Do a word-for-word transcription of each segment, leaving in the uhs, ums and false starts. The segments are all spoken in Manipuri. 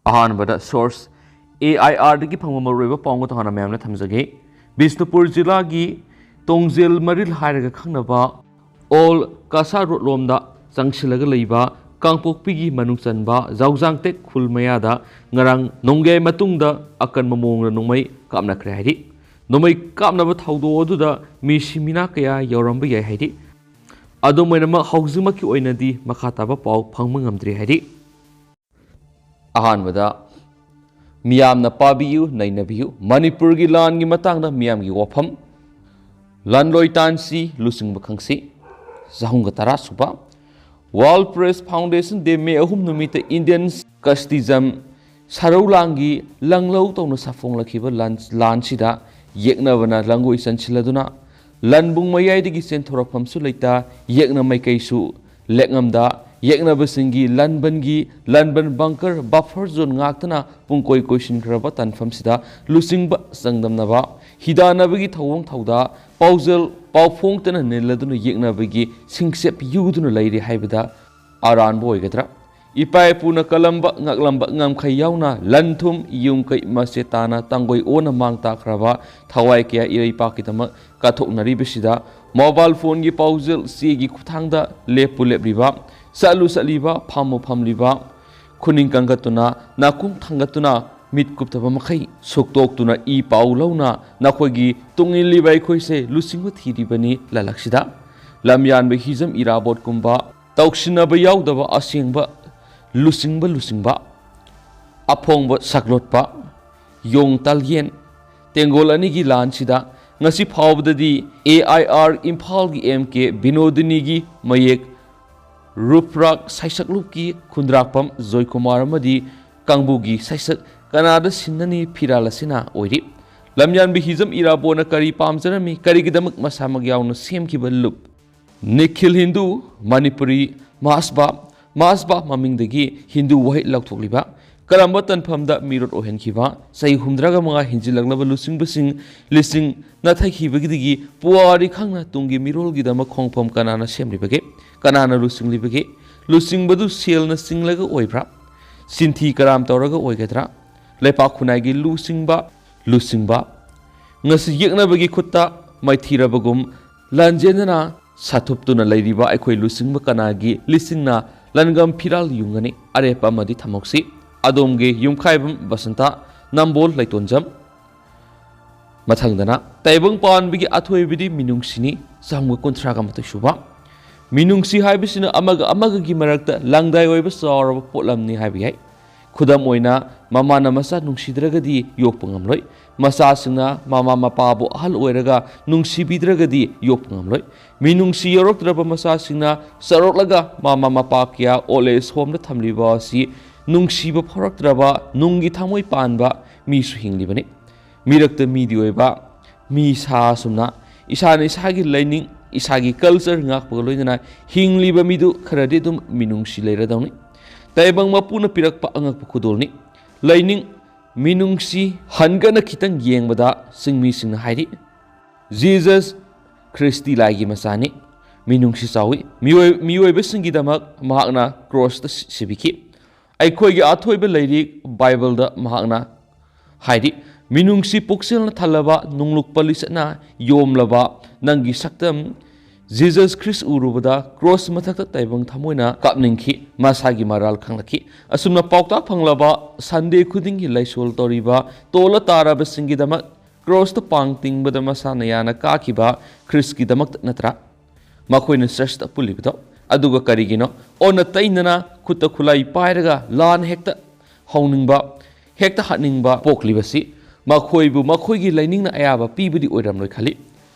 ꯑꯍꯥꯟꯕꯗ source A I R ꯗꯒꯤ ꯐꯪꯕ ꯃꯔꯨꯑꯣꯏꯕ ꯄꯥꯎ ꯑꯃ ꯇꯣꯉꯥꯟꯅ ꯃꯌꯥꯝꯅ ꯊꯝꯖꯒꯦ꯫ ꯕꯤꯁꯅꯨꯄꯨꯔ ꯖꯤꯂꯥꯒꯤ ꯇꯣꯡꯖꯦꯜ ꯃꯔꯤꯜ ꯍꯥꯏꯔꯒ ꯈꯪꯅꯕ ꯑꯣꯜ ꯀꯥꯁꯥ ꯔꯣꯗꯂꯣꯝꯗ ꯆꯪꯁꯤꯜꯂꯒ ꯂꯩꯕ ꯀꯥꯡꯄꯣꯛꯄꯤꯒꯤ ꯃꯅꯨꯡ ꯆꯟꯕ ꯖꯥꯎꯖꯥꯡꯇꯦꯛ ꯈꯨꯜ ꯃꯌꯥꯗ ꯉꯔꯥꯡ ꯅꯣꯡꯌꯥꯏ ꯃꯇꯨꯡꯗ ꯑꯀꯟꯕ ꯃꯑꯣꯡꯗ ꯅꯣꯡꯃꯩ ꯀꯥꯞꯅꯈ꯭ꯔꯦ ꯍꯥꯏꯔꯤ꯫ ꯅꯣꯡꯃꯩ ꯀꯥꯞꯅꯕ ꯊꯧꯗꯣꯛ ꯑꯗꯨꯗ ꯃꯤ ꯁꯤꯃꯤꯅꯥ ꯀꯌꯥ ꯌꯥꯎꯔꯝꯕ ꯌꯥꯏ ꯍꯥꯏꯔꯤ꯫ ꯑꯗꯨꯝ ꯑꯣꯏꯅꯃꯛ, ꯍꯧꯖꯤꯛꯃꯛꯀꯤ ꯑꯣꯏꯅꯗꯤ ꯃꯈꯥ ꯇꯥꯕ ꯄꯥꯎ ꯐꯪꯕ ꯉꯝꯗ꯭ꯔꯤ ꯍꯥꯏꯔꯤ꯫ ꯑꯍꯥꯟꯕꯗ, ꯃꯤꯌꯥꯝꯅ ꯄꯥꯕꯤꯌꯨ, ꯅꯩꯅꯕꯤꯌꯨ꯫ ꯃꯅꯤꯄꯨꯔꯒꯤ ꯂꯥꯟꯒꯤ ꯃꯇꯥꯡꯗ ꯃꯤꯌꯥꯝꯒꯤ ꯋꯥꯐꯝ꯫ ꯂꯥꯟꯂꯣꯏ ꯇꯥꯟꯁꯤ, ꯂꯨꯆꯤꯡꯕ ꯈꯪꯁꯤ꯫ ꯆꯍꯨꯝꯒ ꯇꯔꯥ ꯁꯨꯕ꯫ World Press Foundation Day, ꯃꯦ ꯑꯍꯨꯝ ꯅꯨꯃꯤꯠꯇ Indian Casteism ꯁꯔꯧ ꯂꯥꯡꯒꯤ ꯂꯪꯂꯧ ꯇꯧꯅ ꯁꯥꯐꯣꯡꯂꯛꯈꯤꯕ ꯂꯥꯟ-, ꯂꯥꯟꯁꯤꯗ ꯌꯦꯛꯅꯕꯅ ꯂꯪꯒꯣꯏ ꯆꯟꯁꯤꯜꯂꯗꯨꯅ ꯂꯟꯕꯨꯡ ꯃꯌꯥꯏꯗꯒꯤ ꯆꯦꯟꯊꯣꯔꯛꯐꯝꯁꯨ ꯂꯩꯇ, ꯌꯦꯛꯅ ꯃꯥꯏꯀꯩꯁꯨ ꯂꯦꯛꯉꯝꯗ, ꯌꯦꯛꯅꯕꯁꯤꯡꯒꯤ ꯂꯟꯕꯟꯒꯤ, ꯂꯟꯕꯟ bunker, buffer zone ꯉꯥꯛꯇꯅ ꯄꯨꯡꯀꯣꯏ ꯀꯣꯏꯁꯤꯟꯈ꯭ꯔꯕ ꯇꯥꯟꯐꯝꯁꯤꯗ ꯂꯨꯆꯤꯡꯕ ꯆꯥꯡꯗꯝꯅꯕ, ꯍꯤꯗꯥꯟꯅꯕꯒꯤ ꯊꯧꯑꯣꯡ ꯊꯧꯗꯥ, ꯄꯥꯎꯖꯦꯜ ꯄꯥꯎꯐꯣꯡꯇꯅ ꯅꯤꯜꯂꯗꯨꯅ ꯌꯦꯛꯅꯕꯒꯤ ꯁꯤꯡꯆꯦꯞ ꯌꯨꯗꯨꯅ ꯂꯩꯔꯤ ꯍꯥꯏꯕꯗ ꯑꯔꯥꯟꯕ ꯑꯣꯏꯒꯗ꯭ꯔꯥ? ꯏꯄꯥ ꯏꯄꯨꯅ ꯀꯜꯂꯝꯕ, ꯉꯥꯛꯂꯝꯕ ꯉꯝꯈꯩ ꯌꯥꯎꯅ ꯂꯟ ꯊꯨꯝ, ꯌꯨꯝ ꯀꯩ ꯃꯆꯦꯠ ꯇꯥꯅ ꯇꯥꯡꯒꯣꯏ ꯑꯣꯟꯅ ꯃꯥꯡ ꯇꯥꯛꯈ꯭ꯔꯕ ꯊꯋꯥꯏ ꯀꯌꯥ ꯏꯔꯩꯄꯥꯛꯀꯤꯗꯃꯛ ꯀꯠꯊꯣꯛꯅꯔꯤꯕꯁꯤꯗ, mobile phoneꯒꯤ ꯄꯥꯎꯖꯦꯜ ꯆꯦꯒꯤ ꯈꯨꯠꯊꯥꯡꯗ ꯂꯦꯞꯄꯨ ꯂꯦꯞꯂꯤꯕ, ꯆꯠꯂꯨ ꯆꯠꯂꯤꯕ, ꯐꯝꯃꯨ ꯐꯝꯂꯤꯕ, ꯈꯨꯅꯤꯡ ꯀꯟꯈꯠꯇꯨꯅ, ꯅꯥꯀꯣꯡ ꯊꯥꯡꯒꯠꯇꯨꯅ, ꯃꯤꯠ ꯀꯨꯞꯇꯕ ꯃꯈꯩ ꯁꯨꯛꯇꯣꯛꯇꯨꯅ ꯏ ꯄꯥꯎ ꯂꯧꯅ ꯅꯈꯣꯏꯒꯤ ꯇꯨꯡ ꯏꯜꯂꯤꯕ ꯑꯩꯈꯣꯏꯁꯦ ꯂꯨꯆꯤꯡꯕ ꯊꯤꯔꯤꯕꯅꯤ ꯂꯥꯂꯛꯁꯤꯗ꯫ ꯂꯝꯌꯥꯟꯕ ꯍꯤꯖꯝ ꯏꯔꯥꯕꯣꯠꯀꯨꯝꯕ ꯇꯧꯁꯤꯟꯅꯕ ꯌꯥꯎꯗꯕ ꯑꯁꯦꯡꯕ ꯂꯨꯆꯤꯡꯕ, ꯂꯨꯆꯤꯡꯕ, ꯑꯐꯣꯡꯕ ꯁꯛꯂꯣꯠꯄ, ꯌꯣꯡ ꯇꯥꯜꯌꯦꯟ, ꯇꯦꯡꯒꯣꯜ ꯑꯅꯤꯒꯤ ꯂꯥꯟꯁꯤꯗ ꯉꯁꯤ ꯐꯥꯎꯕꯗꯗꯤ A I R ꯏꯝꯐꯥꯜꯒꯤ M K ꯕꯤꯅꯣꯗꯤꯅꯤꯒꯤ ꯃꯌꯦꯛ ꯔꯨꯞꯔꯥꯛ ꯁꯩꯁꯛꯂꯨꯞꯀꯤ ꯈꯨꯟꯗ꯭ꯔꯥꯛꯄꯝ ꯖꯣꯏꯀꯨꯃꯥꯔ ꯑꯃꯗꯤ ꯀꯥꯡꯕꯨꯒꯤ ꯁꯩꯁꯛ ꯀꯅꯥꯗ ꯁꯤꯟꯅꯅꯤ ꯐꯤꯔꯥꯜ ꯑꯁꯤꯅ ꯑꯣꯏꯔꯤ꯫ ꯂꯝꯌꯥꯟꯕꯤ ꯍꯤꯖꯝ ꯏꯔꯥꯕꯣꯠꯅ ꯀꯔꯤ ꯄꯥꯝꯖꯔꯝꯃꯤ, ꯀꯔꯤꯒꯤꯗꯃꯛ ꯃꯁꯥꯃꯛ ꯌꯥꯎꯅ ꯁꯦꯝꯈꯤꯕ ꯂꯨꯞ? ꯅꯤꯈꯤꯜ ꯍꯤꯟꯗꯨ, ꯃꯅꯤꯄꯨꯔꯤ, ꯃꯥꯁꯕꯥ, ꯃꯥꯁꯕꯥ ꯃꯃꯤꯡꯗꯒꯤ ꯍꯤꯟꯗꯨ ꯋꯥꯍꯩ ꯂꯧꯊꯣꯛꯂꯤꯕ, ꯀꯔꯝꯕ ꯇꯥꯟꯐꯝꯗ ꯃꯤꯔꯣꯠ ꯑꯣꯏꯍꯟꯈꯤꯕ? ꯆꯍꯤ ꯍꯨꯝꯗ꯭ꯔꯥꯒ ꯃꯉꯥ ꯍꯦꯟꯖꯤꯜꯂꯛꯂꯕ ꯂꯨꯆꯤꯡꯕꯁꯤꯡ ꯂꯤꯁꯤꯡ ꯅꯥꯊꯩꯈꯤꯕꯗꯒꯤ ꯄꯨꯋꯥꯔꯤ ꯈꯪꯅ ꯇꯨꯡꯒꯤ ꯃꯤꯔꯣꯜꯒꯤꯗꯃꯛ ꯈꯣꯡꯐꯝ ꯀꯅꯥꯅ ꯁꯦꯝꯂꯤꯕꯒꯦ? ꯀꯅꯥꯅ ꯂꯨꯆꯤꯡꯂꯤꯕꯒꯦ? ꯂꯨꯆꯤꯡꯕꯗꯨ ꯁꯦꯜꯅ ꯆꯤꯡꯂꯒ ꯑꯣꯏꯕ꯭ꯔꯥ? ꯁꯤꯟꯊꯤ ꯀꯔꯥꯝ ꯇꯧꯔꯒ ꯑꯣꯏꯒꯗ꯭ꯔꯥ? ꯂꯩꯄꯥꯛ ꯈꯨꯟꯅꯥꯏꯒꯤ ꯂꯨꯆꯤꯡꯕ, ꯂꯨꯆꯤꯡꯕ꯫ ꯉꯁꯤ ꯌꯦꯛꯅꯕꯒꯤ ꯈꯨꯠꯇ ꯃꯥꯏꯊꯤꯔꯕꯒꯨꯝ ꯂꯥꯟꯖꯦꯟꯗꯅ ꯁꯥꯊꯨꯞꯇꯨꯅ ꯂꯩꯔꯤꯕ ꯑꯩꯈꯣꯏ ꯂꯨꯆꯤꯡꯕ ꯀꯅꯥꯒꯤ ꯂꯤꯁꯤꯡꯅ ꯂꯟꯒꯝ ꯐꯤꯔꯥꯜ ꯌꯨꯡꯒꯅꯤ? ꯑꯔꯦꯞꯄ ꯑꯃꯗꯤ ꯊꯝꯍꯧꯁꯤ꯫ ꯑꯗꯣꯝꯒꯤ ꯌꯨꯝꯈꯥꯏꯕꯝ ꯕꯁꯟꯇ, ꯅꯝꯕꯣꯜ ꯂꯩꯇꯣꯟꯖꯝ꯫ ꯃꯊꯪꯗꯅ ꯇꯥꯏꯕꯪ ꯄꯥꯟꯕꯒꯤ ꯑꯊꯣꯏꯕꯗꯤ ꯃꯤꯅꯨꯡꯁꯤꯅꯤ, ꯆꯍꯨꯝꯒ ꯀꯨꯟꯊ꯭ꯔꯥꯒ ꯃꯥꯊꯣꯏ ꯁꯨꯕ꯫ ꯃꯤꯅꯨꯡꯁꯤ ꯍꯥꯏꯕꯁꯤꯅ ꯑꯃꯒ ꯑꯃꯒꯒꯤ ꯃꯔꯛꯇ ꯂꯪꯗꯥꯏ ꯑꯣꯏꯕ ꯆꯥꯎꯔꯕ ꯄꯣꯠꯂꯝꯅꯤ ꯍꯥꯏꯕ ꯌꯥꯏ꯫ ꯈꯨꯗꯝ ꯑꯣꯏꯅ, ꯃꯃꯥꯅ ꯃꯆꯥ ꯅꯨꯡꯁꯤꯗ꯭ꯔꯒꯗꯤ ꯌꯣꯛꯄ ꯉꯝꯂꯣꯏ꯫ ꯃꯆꯥꯁꯤꯡꯅ ꯃꯃꯥ ꯃꯄꯥꯕꯨ ꯑꯍꯜ ꯑꯣꯏꯔꯒ ꯅꯨꯡꯁꯤꯕꯤꯗ꯭ꯔꯒꯗꯤ ꯌꯣꯛꯄ ꯉꯝꯂꯣꯏ꯫ ꯃꯤꯅꯨꯡꯁꯤ ꯌꯥꯎꯔꯛꯇ꯭ꯔꯕ ꯃꯆꯥꯁꯤꯡꯅ ꯆꯥꯎꯔꯛꯂꯒ ꯃꯃꯥ ꯃꯄꯥ ꯀꯌꯥ old age homeꯗ ꯊꯝꯂꯤꯕ ꯑꯁꯤ ꯅꯨꯡꯁꯤꯕ ꯐꯥꯎꯔꯛꯇ꯭ꯔꯕ ꯅꯨꯡꯒꯤ ꯊꯃꯣꯏ ꯄꯥꯟꯕ ꯃꯤꯁꯨ ꯍꯤꯡꯂꯤꯕꯅꯤ꯫ ꯃꯤꯔꯛꯇ ꯃꯤꯗꯤ ꯑꯣꯏꯕ, ꯃꯤ ꯁꯥ ꯑꯁꯨꯝꯅ ꯏꯁꯥꯅ ꯏꯁꯥꯒꯤ ꯂꯥꯏꯅꯤꯡ, ꯏꯁꯥꯒꯤ culture ꯉꯥꯛꯄꯒ ꯂꯣꯏꯅꯅ ꯍꯤꯡꯂꯤꯕ ꯃꯤꯗꯨ ꯈꯔꯗꯤ ꯑꯗꯨꯝ ꯃꯤꯅꯨꯡꯁꯤ ꯂꯩꯔꯗꯧꯅꯤ꯫ ꯇꯥꯏꯕꯪ ꯃꯄꯨꯅ ꯄꯤꯔꯛꯄ ꯑꯉꯛꯄ ꯈꯨꯗꯣꯜꯅꯤ꯫ ꯂꯥꯏꯅꯤꯡ, ꯃꯤꯅꯨꯡꯁꯤ ꯍꯟꯒꯠꯅ ꯈꯤꯇꯪ ꯌꯦꯡꯕꯗ ꯆꯤꯡꯃꯤꯁꯤꯡꯅ ꯍꯥꯏꯔꯤ, "Jesus ꯈ꯭ꯔꯤꯁꯇꯤ ꯂꯥꯏꯒꯤ ꯃꯆꯥꯅꯤ, ꯃꯤꯅꯨꯡꯁꯤ ꯆꯥꯎꯏ꯫ ꯃꯤꯑꯣꯏ-, ꯃꯤꯑꯣꯏꯕꯁꯤꯡꯒꯤꯗꯃꯛ ꯃꯍꯥꯛꯅ ꯀ꯭ꯔꯣꯁꯇ ꯁꯤ-, ꯁꯤꯕꯤꯈꯤ꯫" ꯑꯩꯈꯣꯏꯒꯤ ꯑꯊꯣꯏꯕ ꯂꯥꯏꯔꯤꯛ ꯕꯥꯏꯕꯜꯗ ꯃꯍꯥꯛꯅ ꯍꯥꯏꯔꯤ, "ꯃꯤꯅꯨꯡꯁꯤ ꯄꯨꯛꯆꯦꯜꯅ ꯊꯜꯂꯕ, ꯅꯨꯡꯂꯨꯛꯄ ꯂꯤꯆꯠꯅ ꯌꯣꯝꯂꯕ ꯅꯪꯒꯤ ꯁꯛꯇꯝ ꯖꯤꯖꯁ ꯈ꯭ꯔꯤꯁ ꯎꯔꯨꯕꯗ ꯀ꯭ꯔꯣꯁ ꯃꯊꯛꯇ ꯇꯥꯏꯕꯪ ꯊꯃꯣꯏꯅ ꯀꯥꯞꯅꯤꯡꯈꯤ, ꯃꯁꯥꯒꯤ ꯃꯔꯥꯜ ꯈꯪꯂꯛꯈꯤ꯫" ꯑꯁꯨꯝꯅ ꯄꯥꯎꯇꯥꯛ ꯐꯪꯂꯕ ꯁꯟꯗꯦ ꯈꯨꯗꯤꯡꯒꯤ ꯂꯥꯏꯁꯣꯜ ꯇꯧꯔꯤꯕ ꯇꯣꯜꯂ ꯇꯥꯔꯕꯁꯤꯡꯒꯤꯗꯃꯛ ꯀ꯭ꯔꯣꯁꯇ ꯄꯥꯡ ꯇꯤꯡꯕꯗ ꯃꯁꯥꯅ ꯌꯥꯅ ꯀꯥꯈꯤꯕ ꯈ꯭ꯔꯤꯁꯀꯤꯗꯃꯛꯇ ꯅꯠꯇ꯭ꯔꯥ? ꯃꯈꯣꯏꯅ ꯆꯔꯆꯇ ꯄꯨꯜꯂꯤꯕꯗꯣ꯫ ꯑꯗꯨꯒ ꯀꯔꯤꯒꯤꯅꯣ ꯑꯣꯟꯅ ꯇꯩꯅꯅ ꯈꯨꯠꯇ ꯈꯨꯠꯂꯥꯏ ꯄꯥꯏꯔꯒ ꯂꯥꯟ ꯍꯦꯛꯇ ꯍꯧꯅꯤꯡꯕ, ꯍꯦꯛꯇ ꯍꯥꯠꯅꯤꯡꯕ ꯄꯣꯛꯂꯤꯕꯁꯤ? ꯃꯈꯣꯏꯕꯨ ꯃꯈꯣꯏꯒꯤ ꯂꯥꯏꯅꯤꯡꯅ ꯑꯌꯥꯕ ꯄꯤꯕꯗꯤ ꯑꯣꯏꯔꯝꯂꯣꯏ ꯈꯜꯂꯤ꯫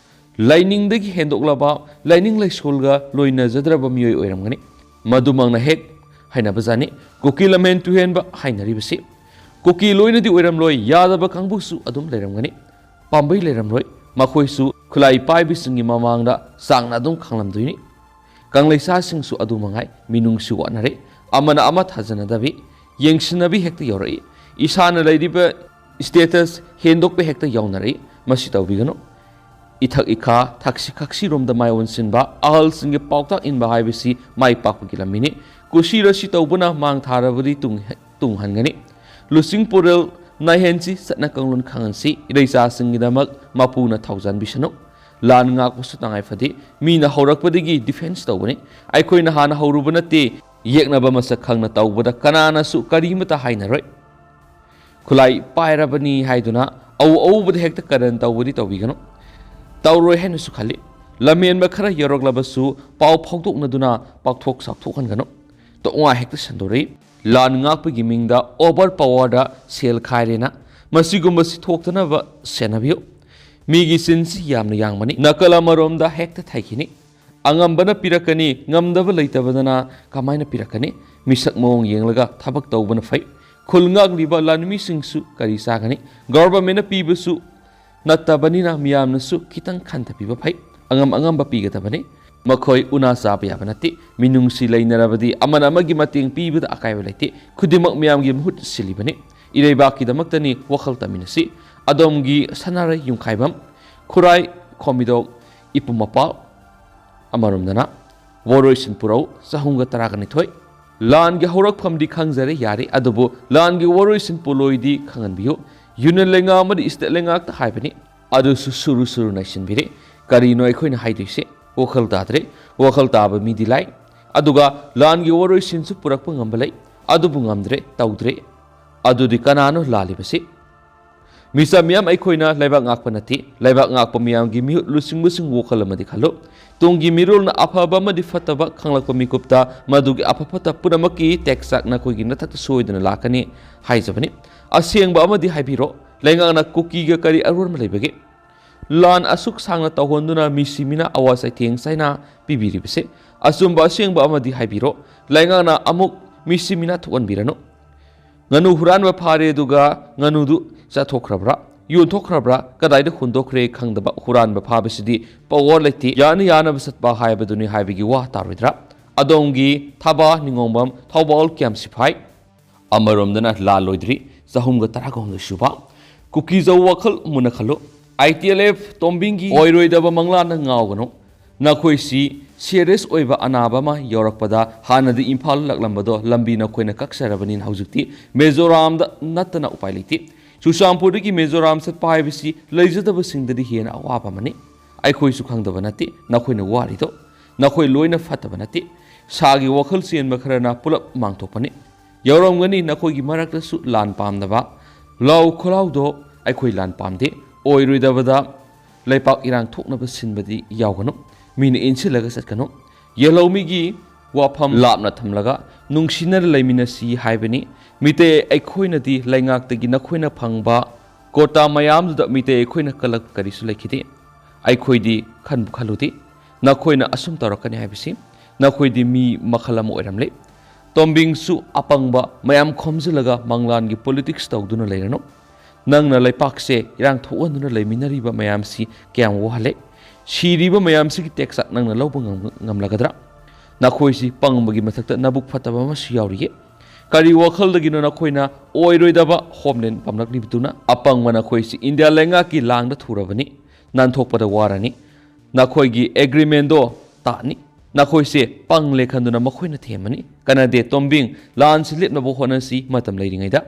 ꯂꯥꯏꯅꯤꯡꯗꯒꯤ ꯍꯦꯟꯗꯣꯛꯂꯕ, ꯂꯥꯏꯅꯤꯡ ꯂꯥꯏꯁꯣꯜꯒ ꯂꯣꯏꯅꯖꯗ꯭ꯔꯕ ꯃꯤꯑꯣꯏ ꯑꯣꯏꯔꯝꯒꯅꯤ꯫ ꯃꯗꯨꯃꯛꯅ ꯍꯦꯛ ꯍꯥꯏꯅꯕꯖꯥꯠꯅꯤ꯫ ꯀꯨꯀꯤ ꯂꯝꯍꯦꯟ ꯇꯨꯍꯦꯟꯕ ꯍꯥꯏꯅꯔꯤꯕꯁꯤ꯫ ꯀꯨꯀꯤ ꯂꯣꯏꯅꯗꯤ ꯑꯣꯏꯔꯝꯂꯣꯏ, ꯌꯥꯗꯕ ꯀꯥꯡꯕꯨꯁꯨ ꯑꯗꯨꯝ ꯂꯩꯔꯝꯒꯅꯤ꯫ ꯄꯥꯝꯕꯩ ꯂꯩꯔꯝꯂꯣꯏ, ꯃꯈꯣꯏꯁꯨ ꯈꯨꯠꯂꯥꯏ ꯄꯥꯏꯕꯤꯁꯤꯡꯒꯤ ꯃꯃꯥꯡꯗ ꯆꯥꯡꯅ ꯑꯗꯨꯝ ꯈꯥꯡꯂꯝꯗꯣꯏꯅꯤ꯫ ꯀꯪꯂꯩꯁꯥꯁꯤꯡꯁꯨ ꯑꯗꯨ ꯃꯉꯥꯏ, ꯃꯤꯅꯨꯡꯁꯤ ꯋꯥꯠꯅꯔꯦ꯫ ꯑꯃꯅ ꯑꯃ ꯊꯥꯖꯅꯗꯕꯤ, ꯌꯦꯡꯁꯤꯟꯅꯕꯤ ꯍꯦꯛꯇ ꯌꯧꯔꯛꯏ꯫ ꯏꯁꯥꯅ ꯂꯩꯔꯤꯕ status ꯍꯦꯟꯗꯣꯛꯄ ꯍꯦꯛꯇ ꯌꯥꯎꯅꯔꯛꯏ꯫ ꯃꯁꯤ ꯇꯧꯕꯤꯒꯅꯨ꯫ ꯏꯊꯛ ꯏꯈꯥ, ꯊꯛꯁꯤ ꯈꯥꯁꯤꯔꯣꯝꯗ ꯃꯥꯏ ꯑꯣꯟꯁꯤꯟꯕ, ꯑꯍꯜꯁꯤꯡꯒꯤ ꯄꯥꯎꯇꯥꯛ ꯏꯟꯕ ꯍꯥꯏꯕꯁꯤ ꯃꯥꯏ ꯄꯥꯛꯄꯒꯤ ꯂꯝꯕꯤꯅꯤ꯫ ꯀꯨꯁꯤ ꯔꯁꯤ ꯇꯧꯕꯅ ꯃꯥꯡ ꯊꯥꯔꯕꯗꯤ ꯇꯨꯡ ꯍꯦ-, ꯇꯨꯡꯍꯟꯒꯅꯤ꯫ ꯂꯨꯆꯤꯡ ꯄꯨꯔꯦꯜ ꯅꯥꯏꯍꯦꯟꯁꯤ, ꯆꯠꯅ ꯀꯥꯡꯂꯣꯟ ꯈꯪꯍꯟꯁꯤ, ꯏꯔꯩꯆꯥꯁꯤꯡꯒꯤꯗꯃꯛ ꯃꯄꯨꯅ ꯊꯧꯖꯥꯟꯕꯤꯁꯅꯨ꯫ ꯂꯥꯟ ꯉꯥꯛꯄꯁꯨ ꯇꯉꯥꯏ ꯐꯗꯦ꯫ ꯃꯤꯅ ꯍꯧꯔꯛꯄꯗꯒꯤ ꯗꯤꯐꯦꯟꯁ ꯇꯧꯕꯅꯤ꯫ ꯑꯩꯈꯣꯏꯅ ꯍꯥꯟꯅ ꯍꯧꯔꯨꯕ ꯅꯠꯇꯦ꯫ ꯌꯦꯛꯅꯕ ꯃꯁꯛ ꯈꯪꯅ ꯇꯧꯕꯗ ꯀꯅꯥꯅꯁꯨ ꯀꯔꯤꯃꯇ ꯍꯥꯏꯅꯔꯣꯏ꯫ ꯈꯨꯠꯂꯥꯏ ꯄꯥꯏꯔꯕꯅꯤ ꯍꯥꯏꯗꯨꯅ ꯑꯎ ꯑꯎꯕꯗ ꯍꯦꯛꯇ ꯀꯔꯟ ꯇꯧꯕꯗꯤ ꯇꯧꯕꯤꯒꯅꯨ꯫ ꯇꯧꯔꯣꯏ ꯍꯥꯏꯅꯁꯨ ꯈꯜꯂꯤ꯫ ꯂꯝꯍꯦꯟꯕ ꯈꯔ ꯌꯧꯔꯛꯂꯕꯁꯨ ꯄꯥꯎ ꯐꯥꯎꯗꯣꯛꯅꯗꯨꯅ ꯄꯥꯛꯊꯣꯛ ꯆꯥꯎꯊꯣꯛꯍꯟꯒꯅꯨ꯫ ꯇꯣꯛꯉꯥ ꯍꯦꯛꯇ ꯁꯟꯗꯣꯔꯛꯏ꯫ ꯂꯥꯟ ꯉꯥꯛꯄꯒꯤ ꯃꯤꯡꯗ ꯑꯣꯚꯔ ꯄꯋꯥꯔꯗ ꯁꯦꯜ ꯈꯥꯏꯔꯦꯅ ꯃꯁꯤꯒꯨꯝꯕꯁꯤ ꯊꯣꯛꯇꯅꯕ ꯁꯦꯟꯅꯕꯤꯌꯨ꯫ ꯃꯤꯒꯤ ꯆꯤꯟꯁꯤ ꯌꯥꯝꯅ ꯌꯥꯡꯕꯅꯤ꯫ ꯅꯥꯀꯜ ꯑꯃꯔꯣꯝꯗ ꯍꯦꯛꯇ ꯊꯩꯈꯤꯅꯤ꯫ ꯑꯉꯝꯕꯅ ꯄꯤꯔꯛꯀꯅꯤ, ꯉꯝꯗꯕ ꯂꯩꯇꯕꯗꯅ ꯀꯃꯥꯏꯅ ꯄꯤꯔꯛꯀꯅꯤ? ꯃꯤꯁꯛ ꯃꯑꯣꯡ ꯌꯦꯡꯂꯒ ꯊꯕꯛ ꯇꯧꯕꯅ ꯐꯩ꯫ ꯈꯨꯜ ꯉꯥꯛꯂꯤꯕ ꯂꯥꯟꯃꯤꯁꯤꯡꯁꯨ ꯀꯔꯤ ꯆꯥꯒꯅꯤ? ꯒꯣꯚꯔꯟꯃꯦꯟꯠꯅ ꯄꯤꯕꯁꯨ ꯅꯠꯇꯕꯅꯤꯅ ꯃꯤꯌꯥꯝꯅꯁꯨ ꯈꯤꯇꯪ ꯈꯟꯊꯕꯤꯕ ꯐꯩ꯫ ꯑꯉꯝ ꯑꯉꯝꯕ ꯄꯤꯒꯗꯕꯅꯤ꯫ ꯃꯈꯣꯏ ꯎꯅꯥ ꯆꯥꯕ ꯌꯥꯕ ꯅꯠꯇꯦ꯫ ꯃꯤꯅꯨꯡꯁꯤ ꯂꯩꯅꯔꯕꯗꯤ ꯑꯃꯅ ꯑꯃꯒꯤ ꯃꯇꯦꯡ ꯄꯤꯕꯗ ꯑꯀꯥꯏꯕ ꯂꯩꯇꯦ꯫ ꯈꯨꯗꯤꯡꯃꯛ ꯃꯤꯌꯥꯝꯒꯤ ꯃꯍꯨꯠ ꯁꯤꯜꯂꯤꯕꯅꯤ꯫ ꯏꯔꯩꯕꯥꯛꯀꯤꯗꯃꯛꯇꯅꯤ ꯋꯥꯈꯜ ꯇꯝꯃꯤꯟꯅꯁꯤ꯫ ꯑꯗꯣꯝꯒꯤ ꯁꯅꯥꯔꯩ ꯌꯨꯝꯈꯥꯏꯕꯝ, ꯈꯨꯔꯥꯏ, ꯈꯣꯝꯕꯤꯗꯣꯛ, ꯏꯄꯨ ꯃꯄꯥꯜ, ꯑꯃꯔꯣꯝꯗꯅ ꯋꯥꯔꯣꯏꯁꯤꯟ ꯄꯨꯔꯧ ꯆꯍꯨꯝꯒ ꯇꯔꯥꯒ ꯅꯤꯊꯣꯏ꯫ ꯂꯥꯟꯒꯤ ꯍꯧꯔꯛꯐꯝꯗꯤ ꯈꯪꯖꯔꯦ ꯌꯥꯔꯦ, ꯑꯗꯨꯕꯨ ꯂꯥꯟꯒꯤ ꯋꯥꯔꯣꯏꯁꯤꯟ ꯄꯣꯠꯂꯣꯏꯗꯤ ꯈꯪꯍꯟꯕꯤꯌꯨ꯫ ꯌꯨꯅꯤꯌꯟ ꯂꯩꯉꯥꯛ ꯑꯃꯗꯤ ꯁ꯭ꯇꯦꯠ ꯂꯩꯉꯥꯛꯇ ꯍꯥꯏꯕꯅꯤ, ꯑꯗꯨꯁꯨ ꯁꯨꯔꯨ ꯁꯨꯔꯨ ꯅꯩꯁꯤꯟꯕꯤꯔꯦ꯫ ꯀꯔꯤꯅꯣ ꯑꯩꯈꯣꯏꯅ ꯍꯥꯏꯗꯣꯏꯁꯦ? ꯋꯥꯈꯜ ꯇꯥꯗ꯭ꯔꯦ꯫ ꯋꯥꯈꯜ ꯇꯥꯕ ꯃꯤꯗꯤ ꯂꯥꯏ, ꯑꯗꯨꯒ ꯂꯥꯟꯒꯤ ꯋꯥꯔꯣꯏꯁꯤꯟꯁꯨ ꯄꯨꯔꯛꯄ ꯉꯝꯕ ꯂꯩ, ꯑꯗꯨꯕꯨ ꯉꯝꯗ꯭ꯔꯦ, ꯇꯧꯗ꯭ꯔꯦ꯫ ꯑꯗꯨꯗꯤ ꯀꯅꯥꯅꯣ ꯂꯥꯜꯂꯤꯕꯁꯤ? ꯃꯤꯆꯝ ꯃꯤꯌꯥꯝ ꯑꯩꯈꯣꯏꯅ ꯂꯩꯕꯥꯛ ꯉꯥꯛꯄ ꯅꯠꯇꯦ꯫ ꯂꯩꯕꯥꯛ ꯉꯥꯛꯄ ꯃꯤꯌꯥꯝꯒꯤ ꯃꯤꯍꯨꯠ ꯂꯨꯆꯤꯡꯕꯁꯤꯡ ꯋꯥꯈꯜ ꯑꯃꯗꯤ ꯈꯜꯂꯨ꯫ ꯇꯨꯡꯒꯤ ꯃꯤꯔꯣꯜꯅ ꯑꯐꯕ ꯑꯃꯗꯤ ꯐꯠꯇꯕ ꯈꯪꯂꯛꯄ ꯃꯤꯀꯨꯞꯇ ꯃꯗꯨꯒꯤ ꯑꯐ ꯐꯠꯇ ꯄꯨꯝꯅꯃꯛꯀꯤ ꯇꯦꯛꯆꯥꯛ ꯅꯈꯣꯏꯒꯤ ꯅꯊꯛꯇ ꯁꯣꯏꯗꯅ ꯂꯥꯛꯀꯅꯤ ꯍꯥꯏꯖꯕꯅꯤ꯫ ꯑꯁꯦꯡꯕ ꯑꯃꯗꯤ ꯍꯥꯏꯕꯤꯔꯣ, ꯂꯩꯉꯥꯛꯅ ꯀꯨꯀꯤꯒ ꯀꯔꯤ ꯑꯔꯣꯟꯕ ꯂꯩꯕꯒꯦ? ꯂꯥꯟ ꯑꯁꯨꯛ ꯁꯥꯡꯅ ꯇꯧꯍꯟꯗꯨꯅ ꯃꯤꯁꯤ ꯃꯤꯅ ꯑꯋꯥ ꯆꯩꯊꯦꯡ ꯆꯩꯅ ꯄꯤꯕꯤꯔꯤꯕꯁꯦ? ꯑꯆꯨꯝꯕ ꯑꯁꯦꯡꯕ ꯑꯃꯗꯤ ꯍꯥꯏꯕꯤꯔꯣ, ꯂꯩꯉꯥꯛꯅ ꯑꯃꯨꯛ ꯃꯤꯁꯤ ꯃꯤꯅ ꯊꯣꯛꯍꯟꯕꯤꯔꯅꯨ꯫ ꯉꯥꯅꯨ ꯍꯨꯔꯥꯟꯕ ꯐꯥꯔꯦ ꯑꯗꯨꯒ ꯉꯥꯅꯨꯗꯨ ꯆꯥꯊꯣꯛꯈ꯭ꯔꯕ꯭ꯔꯥ, ꯌꯣꯟꯊꯣꯛꯈ꯭ꯔꯕ꯭ꯔꯥ, ꯀꯗꯥꯏꯗ ꯍꯨꯟꯗꯣꯛꯈ꯭ꯔꯦ ꯈꯪꯗꯕ ꯍꯨꯔꯥꯟꯕ ꯐꯥꯕꯁꯤꯗꯤ ꯄꯋꯥꯔ ꯂꯩꯇꯦ, ꯌꯥꯅ ꯌꯥꯅꯕ ꯆꯠꯄ ꯍꯥꯏꯕꯗꯨꯅꯤ ꯍꯥꯏꯕꯒꯤ ꯋꯥ ꯇꯥꯔꯣꯏꯗ꯭ꯔꯥ? ꯑꯗꯣꯝꯒꯤ ꯊꯕꯥ ꯅꯤꯉꯣꯝꯕꯝ ꯊꯧꯕꯥꯜ ꯀꯦꯝ ꯁꯤꯐꯥꯏ꯫ ꯑꯃꯔꯣꯝꯗꯅ ꯂꯥꯜ ꯂꯣꯏꯗ꯭ꯔꯤ, ꯆꯍꯨꯝꯒ ꯇꯔꯥꯒ ꯍꯨꯝꯗꯣꯏ ꯁꯨꯕ꯫ ꯀꯨꯀꯤꯖꯧ ꯋꯥꯈꯜ ꯃꯨꯟꯅ ꯈꯜꯂꯨ꯫ ꯑꯥꯏ ꯇꯤ ꯑꯦꯜ ꯑꯦꯐ ꯇꯣꯝꯕꯤꯡꯒꯤ ꯑꯣꯏꯔꯣꯏꯗꯕ ꯃꯪꯂꯥꯟꯗ ꯉꯥꯎꯒꯅꯨ꯫ ꯅꯈꯣꯏꯁꯤ ꯁꯤꯔꯤꯌꯁ ꯑꯣꯏꯕ ꯑꯅꯥꯕ ꯑꯃ ꯌꯧꯔꯛꯄꯗ ꯍꯥꯟꯅꯗꯤ ꯏꯝꯐꯥꯜ ꯂꯥꯛꯂꯝꯕꯗꯣ ꯂꯝꯕꯤ ꯅꯈꯣꯏꯅ ꯀꯛꯆꯔꯕꯅꯤꯅ ꯍꯧꯖꯤꯛꯇꯤ ꯃꯤꯖꯣꯔꯥꯝꯗ ꯅꯠꯇꯅ ꯎꯄꯥꯏ ꯂꯩꯇꯦ꯫ ꯆꯨꯔꯆꯥꯟꯄꯨꯔꯗꯒꯤ ꯃꯤꯖꯣꯔꯥꯝ ꯆꯠꯄ ꯍꯥꯏꯕꯁꯤ ꯂꯩꯖꯗꯕꯁꯤꯡꯗꯗꯤ ꯍꯦꯟꯅ ꯑꯋꯥꯕ ꯑꯃꯅꯤ꯫ ꯑꯩꯈꯣꯏꯁꯨ ꯈꯪꯗꯕ ꯅꯠꯇꯦ ꯅꯈꯣꯏꯅ ꯋꯥꯔꯤꯗꯣ꯫ ꯅꯈꯣꯏ ꯂꯣꯏꯅ ꯐꯠꯇꯕ ꯅꯠꯇꯦ꯫ ꯁꯥꯒꯤ ꯋꯥꯈꯜ ꯆꯦꯟꯕ ꯈꯔꯅ ꯄꯨꯂꯞ ꯃꯥꯡꯊꯣꯛꯄꯅꯤ꯫ ꯌꯧꯔꯝꯒꯅꯤ ꯅꯈꯣꯏꯒꯤ ꯃꯔꯛꯇꯁꯨ ꯂꯥꯟ ꯄꯥꯝꯗꯕ꯫ ꯂꯥꯎ ꯈꯣꯜꯂꯥꯎꯗꯣ ꯑꯩꯈꯣꯏ ꯂꯥꯟ ꯄꯥꯝꯗꯦ꯫ ꯑꯣꯏꯔꯣꯏꯗꯕꯗ ꯂꯩꯄꯥꯛ ꯏꯔꯥꯡ ꯊꯣꯛꯅꯕ ꯁꯤꯟꯕꯗꯤ ꯌꯥꯎꯒꯅꯨ꯫ ꯃꯤꯅ ꯏꯟꯁꯤꯜꯂꯒ ꯆꯠꯀꯅꯨ꯫ ꯌꯦꯜꯍꯧꯃꯤꯒꯤ ꯋꯥꯐꯝ ꯂꯥꯞꯅ ꯊꯝꯂꯒ ꯅꯨꯡꯁꯤꯅꯅ ꯂꯩꯃꯤꯟꯅꯁꯤ ꯍꯥꯏꯕꯅꯤ꯫ ꯃꯤꯇꯩ ꯑꯩꯈꯣꯏꯅꯗꯤ ꯂꯩꯉꯥꯛꯇꯒꯤ ꯅꯈꯣꯏꯅ ꯐꯪꯕ ꯀꯣꯇꯥ ꯃꯌꯥꯝꯗꯨꯗ ꯃꯤꯇꯩ ꯑꯩꯈꯣꯏꯅ ꯀꯂꯛꯄ ꯀꯔꯤꯁꯨ ꯂꯩꯈꯤꯗꯦ꯫ ꯑꯩꯈꯣꯏꯗꯤ ꯈꯟꯕꯨ ꯈꯜꯂꯨꯗꯦ ꯅꯈꯣꯏꯅ ꯑꯁꯨꯝ ꯇꯧꯔꯛꯀꯅꯤ ꯍꯥꯏꯕꯁꯤ꯫ ꯅꯈꯣꯏꯗꯤ ꯃꯤ ꯃꯈꯜ ꯑꯃ ꯑꯣꯏꯔꯝꯂꯦ꯫ ꯇꯣꯝꯕꯤꯡꯁꯨ ꯑꯄꯪꯕ ꯃꯌꯥꯝ ꯈꯣꯝꯖꯤꯜꯂꯒ ꯃꯪꯂꯥꯟꯒꯤ ꯄꯣꯂꯤꯇꯤꯛꯁ ꯇꯧꯗꯨꯅ ꯂꯩꯔꯅꯨ꯫ ꯅꯪꯅ ꯂꯩꯄꯥꯛꯁꯦ ꯏꯔꯥꯡ ꯊꯣꯛꯍꯟꯗꯨꯅ ꯂꯩꯃꯤꯟꯅꯔꯤꯕ ꯃꯌꯥꯝꯁꯤ ꯀꯌꯥꯝ ꯋꯥꯍꯜꯂꯦ꯫ ꯁꯤꯔꯤꯕ ꯃꯌꯥꯝꯁꯤꯒꯤ ꯇꯦꯛꯁ ꯅꯪꯅ ꯂꯧꯕ ꯉꯝ-, ꯉꯝꯂꯒꯗ꯭ꯔꯥ? ꯅꯈꯣꯏꯁꯤ ꯄꯪꯕꯒꯤ ꯃꯊꯛꯇ ꯅꯕꯨꯛ ꯐꯠꯇꯕ ꯑꯃꯁꯨ ꯌꯥꯎꯔꯤꯌꯦ꯫ ꯀꯔꯤ ꯋꯥꯈꯜꯗꯒꯤꯅꯣ ꯅꯈꯣꯏꯅ ꯑꯣꯏꯔꯣꯏꯗꯕ ꯍꯣꯝꯂꯦꯟ ꯄꯥꯝꯂꯛꯂꯤꯕꯗꯨꯅ? ꯑꯄꯪꯕ ꯅꯈꯣꯏꯁꯤ ꯏꯟꯗꯤꯌꯥ ꯂꯩꯉꯥꯛꯀꯤ ꯂꯥꯡꯗ ꯊꯨꯔꯕꯅꯤ꯫ ꯅꯥꯟꯊꯣꯛꯄꯗ ꯋꯥꯔꯅꯤ꯫ ꯅꯈꯣꯏꯒꯤ ꯑꯦꯒ꯭ꯔꯤꯃꯦꯟꯗꯣ ꯇꯥꯠꯅꯤ꯫ ꯅꯈꯣꯏꯁꯦ ꯄꯪꯂꯦ ꯈꯟꯗꯨꯅ ꯃꯈꯣꯏꯅ ꯊꯦꯝꯃꯅꯤ꯫ ꯀꯅꯗꯦ ꯇꯣꯝꯕꯤꯡ, ꯂꯥꯟꯁꯤ ꯂꯦꯞꯅꯕ ꯍꯣꯠꯅꯁꯤ ꯃꯇꯝ ꯂꯩꯔꯤꯉꯩꯗ꯫